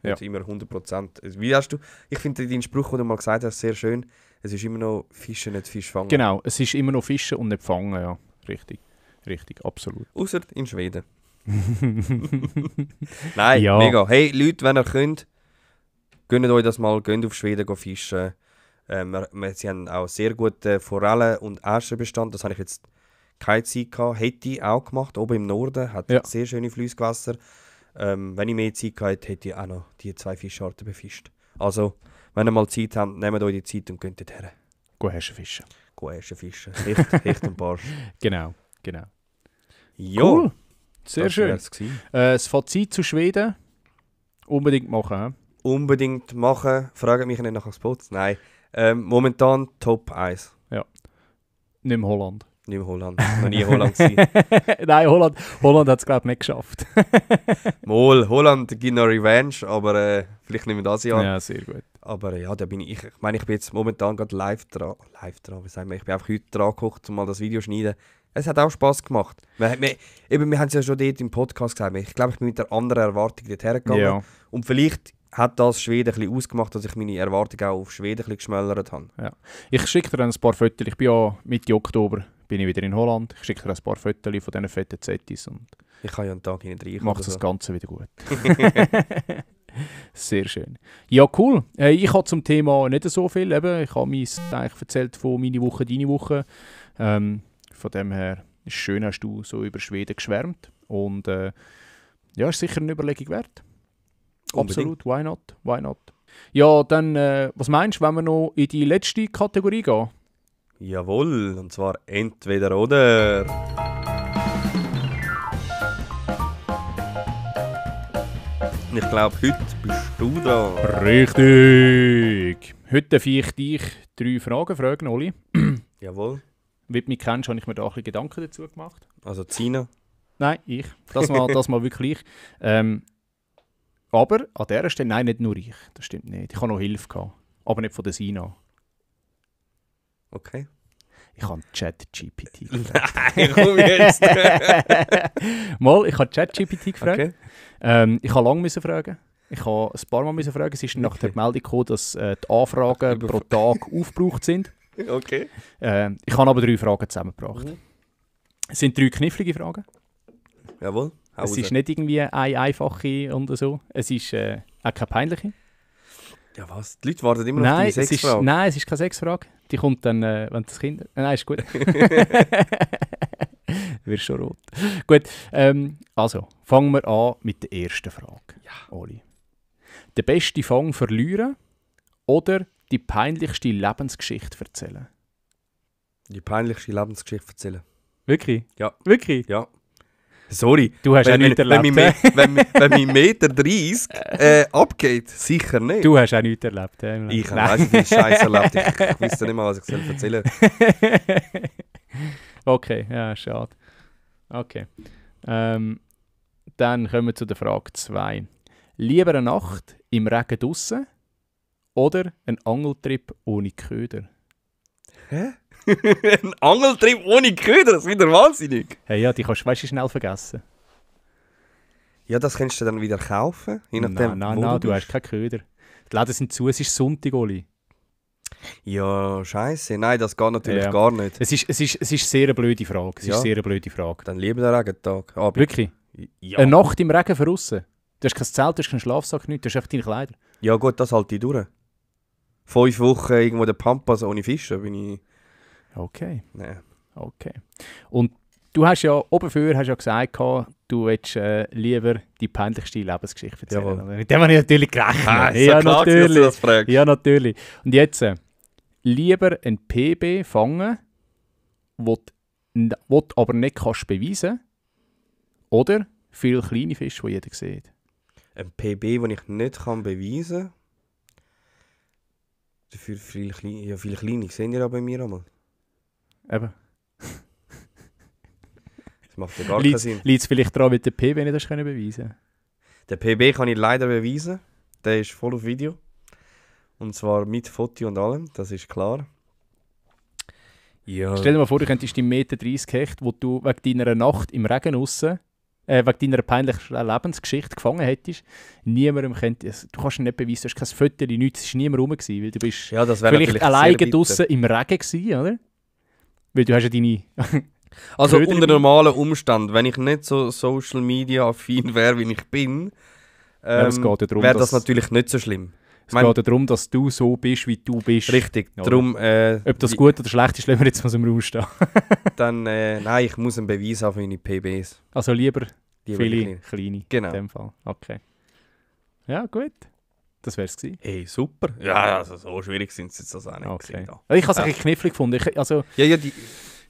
nicht immer 100%. Wie hast du, ich finde deinen Spruch, den du mal gesagt hast, sehr schön. Es ist immer noch Fischen, nicht Fisch fangen.
Genau, es ist immer noch Fischen und nicht Fangen, ja. Richtig, absolut.
Außer in Schweden. Nein,
Ja.
mega. Hey Leute, wenn ihr könnt, gönnt euch das mal, geht auf Schweden fischen. Sie haben auch sehr gute Forellen und Äschenbestand. Das habe ich jetzt keine Zeit gehabt. Hätte ich auch gemacht, oben im Norden. Hat sehr schöne Flussgewässer. Wenn ich mehr Zeit gehabt hätte ich auch noch die 2 Fischarten befischt. Also, wenn ihr mal Zeit habt, nehmt euch die Zeit und geht dorthin.
Go Häschenfischen.
Go Äschenfischen. Hecht und Barsch.
Genau.
Ja,
Cool, sehr
das
schön.
wär's gewesen.
Das Fazit zu Schweden, unbedingt machen.
Unbedingt machen. Fragt mich nicht nach Spots. Nein. Momentan Top 1.
Nicht im Holland.
Nicht in Holland. Noch nie in Holland gewesen.
Nein, Holland hat es glaube ich nicht geschafft.
Mal, Holland gibt noch Revenge, aber vielleicht nicht mehr das Jahr.
Ja, sehr gut.
Aber ja, da bin ich. Ich meine, ich bin jetzt momentan gerade live dran. Wie sagen wir? Ich bin einfach heute dran gekocht, um mal das Video zu schneiden. Es hat auch Spass gemacht. Wir haben es ja schon dort im Podcast gesagt. Ich glaube, ich bin mit einer anderen Erwartung dort hergegangen.
Ja.
Und vielleicht hat das Schweden ein bisschen ausgemacht, dass ich meine Erwartungen auch auf Schweden ein bisschen geschmälert habe.
Ja. Ich schicke dir ein paar Fotos. Ich bin ja Mitte Oktober bin ich wieder in Holland. Ich schicke dir ein paar Fotos von diesen fetten Zettis und
Ich kann ja einen Tag nicht rein.
mache das Ganze wieder gut. Sehr schön. Ja, cool. Ich habe zum Thema nicht so viel. Eben, ich habe mir eigentlich erzählt von meiner Woche, deine Woche. Von dem her ist schön, hast du so über Schweden geschwärmt. Und ja, ist sicher eine Überlegung wert.
Unbedingt.
Absolut, why not? Ja, dann, was meinst du, wenn wir noch in die letzte Kategorie gehen?
Jawohl, und zwar entweder oder. Und ich glaube, heute bist du dran.
Richtig! Heute darf ich dich 3 Fragen fragen, Oli.
Jawohl.
Wie du mich kennst, habe ich mir da ein bisschen Gedanken dazu gemacht.
Also Zina.
Nein, ich. Das mal wirklich ich. Aber an dieser Stelle, nein, nicht nur ich. Das stimmt nicht. Ich habe noch Hilfe gehabt. Aber nicht von der Sina.
Okay.
Ich habe ChatGPT
Nein, komm jetzt.
Mal, ich habe ChatGPT gefragt.
Okay.
Ich habe lange fragen. Ich habe ein paar Mal fragen. Es ist nach der Meldung gekommen, dass die Anfragen pro Tag aufgebraucht sind.
Okay.
Ich habe aber 3 Fragen zusammengebracht. Es sind 3 knifflige Fragen.
Jawohl.
Es ist nicht irgendwie eine einfache und so. Es ist auch keine peinliche.
Ja was? Die Leute warten immer noch auf die Sexfrage.
Nein, es ist keine Sexfrage. Die kommt dann, wenn das Kind... Nein, ist gut. Wirst schon rot. Gut, also fangen wir an mit der ersten Frage.
Ja.
Oli. Den besten Fang verlieren oder die peinlichste Lebensgeschichte erzählen?
Die peinlichste Lebensgeschichte erzählen.
Wirklich?
Ja.
Wirklich?
Ja. Sorry.
Du hast auch nichts erlebt.
Wenn mein Meter 30 abgeht, sicher nicht.
Du hast auch nichts erlebt.
Ich habe so viel Scheiße erlebt. Ich wüsste nicht mal, was ich erzählen soll.
Okay, ja, schade. Okay. Dann kommen wir zu der Frage 2. Lieber eine Nacht im Regen draussen oder ein Angeltrip ohne Köder?
Hä? Ein Angeltrip ohne Köder, das ist wieder wahnsinnig.
Hey, ja, die kannst du weißt, schnell vergessen.
Ja, das kannst du dann wieder kaufen, je nachdem,
Nein, du hast keine Köder. Die Läden sind zu, es ist Sonntag, Oli.
Ja, scheiße. Nein, das geht natürlich
Ja.
gar nicht.
Es ist sehr eine blöde Frage. Es
Ja.
ist sehr eine blöde Frage.
Dann lieber den Regentag. Abend.
Wirklich?
Ja.
Eine Nacht im Regen draussen. Du hast kein Zelt, du hast keinen Schlafsack, nichts, du hast einfach deine Kleider.
Ja gut, das halte ich durch. 5 Wochen irgendwo der Pampas ohne Fischen bin ich...
Okay.
Nein.
Okay. Und du hast ja oben früher hast ja gesagt, du willst lieber die peinlichste Lebensgeschichte erzählen.
Jawohl.
Mit dem habe ich natürlich gerechnet.
Ist so klar, dass du das fragst.
Ja, natürlich. Und jetzt, lieber ein PB fangen, wo du aber nicht kannst beweisen, oder viele kleine Fische, die jeder sieht.
Ein PB, den ich nicht kann beweisen kann. Dafür viele kleine sehen ja bei mir einmal.
Eben.
Das macht ja gar keinen Sinn.
Liegt es vielleicht daran, mit dem PB nicht das können beweisen?
Den PB kann ich leider beweisen. Der ist voll auf Video. Und zwar mit Foto und allem, das ist klar. Ja.
Stell dir mal vor, du könntest die 1,30 Meter Hecht, wo du wegen deiner Nacht im Regen draussen wegen deiner peinlichen Lebensgeschichte gefangen hättest, niemandem könnte, du kannst nicht beweisen, du hast kein Foto, nichts, es war niemand rum gewesen, weil du bist
Ja, das wäre
vielleicht alleine draussen im Regen gewesen, oder? Weil du hast ja deine...
Also
Köder
unter
dabei.
normalen Umständen, wenn ich nicht so Social Media affin wäre, wie ich bin,
es geht ja darum,
wäre das
dass-
natürlich nicht so schlimm.
Es geht ja darum, dass du so bist, wie du bist.
Richtig,
Ja,
darum...
Ob das gut oder schlecht ist, lassen wir jetzt mal so im Raum stehen.
Dann, nein, ich muss einen Beweis haben für meine PBs.
Also lieber
Die
viele kleine
Genau.
in dem Fall. Okay. Ja, gut. Das wär's gewesen.
Ey, super. Ja, also so schwierig sind es jetzt also auch nicht.
Okay.
gewesen,
Ich habe es ein bisschen knifflig gefunden.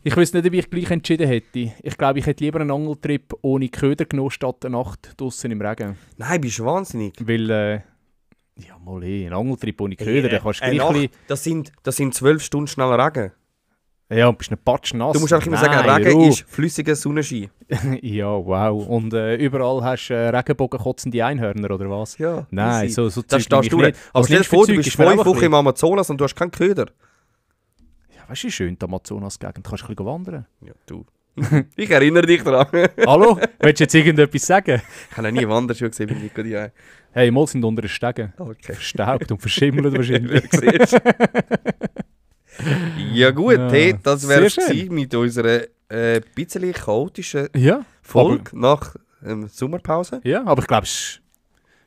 Ich wüsste nicht, wie ich gleich entschieden hätte. Ich glaube, ich hätte lieber einen Angeltrip ohne Köder genommen, statt eine Nacht draussen im Regen.
Nein, bist du wahnsinnig.
Weil, ja mal ein Angeltrip ohne Köder, da kannst du gleich
Nacht,
ein
das sind 12 Stunden schneller Regen.
bisschen... Ja, bist nicht patschnass.
Du musst einfach immer sagen,
Nein,
Regen
Ruhe.
ist flüssiger Sonnenschein.
Ja, wow. Und überall hast du Regenbogenkotzende Einhörner, oder was?
Ja,
Nein,
easy.
so
Das
Zeug
stehst
nehme
du
ich
durch.
nicht.
Aber stell dir
nimmst
vor, du
Zeug,
bist
ist mir
5
einfach
Wochen im Amazonas und du hast keinen Köder.
Ja, weißt du, wie schön die Amazonas-Gegend, kannst du ein bisschen wandern.
Ja, du. Ich erinnere dich daran.
Hallo? Willst du jetzt irgendetwas sagen?
Ich habe noch nie Wanderschuhe gesehen bei Nico Di.
Hey, mal sind unter den Stegen.
Okay.
Verstaubt und verschimmelt wahrscheinlich.
Siehst. Ja gut,
Ja,
hey, das
sehr
wäre
schön.
es mit unserer bisschen chaotischen
Ja,
Folge nach Sommerpause.
ja, aber ich glaube,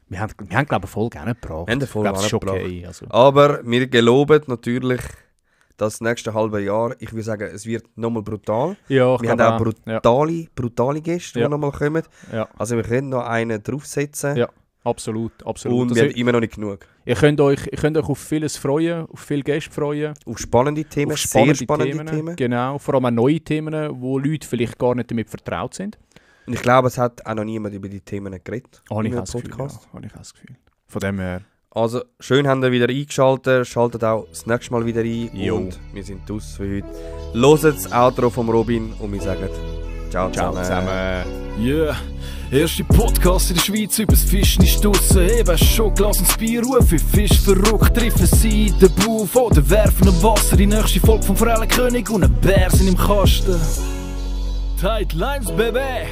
wir haben glaube ich, eine Folge auch nicht gebracht.
Wir haben eine Folge
ich glaube, es ist
auch nicht
okay. Also.
Aber wir geloben natürlich das nächste halbe Jahr. Ich würde sagen, es wird nochmal brutal.
Ja, ich
Wir haben
glaube
auch brutale Gäste,
Ja.
die nochmal kommen.
Ja,
Also wir können noch einen draufsetzen.
Ja, absolut, absolut.
Und
Also,
wir haben immer noch nicht genug.
ihr könnt euch auf vieles freuen, auf viele Gäste freuen.
Auf spannende Themen,
Auf
sehr spannende Themen.
Genau, vor allem auch neue Themen, wo Leute vielleicht gar nicht damit vertraut sind.
Und ich glaube, es hat auch noch niemand über die Themen geredet.
Habe ich
in
auch
einem
das Gefühl. Ja, habe ich auch das Gefühl. Von dem her.
Also, schön habt ihr wieder eingeschaltet. Schaltet auch das nächste Mal wieder ein.
Jo.
Und wir sind aus für heute. Hört das Outro vom Robin und wir sagen ciao zusammen.
Yeah, erste Podcast in der Schweiz übers Fischen ist draussen. Eben schon Glas ins Bier rufen, Fisch verrückt, treffen sie den Buf oder werfen im Wasser. Die nächste Folge vom Forellenkönig und ein Bär sind im Kasten. Tight Lines, Baby!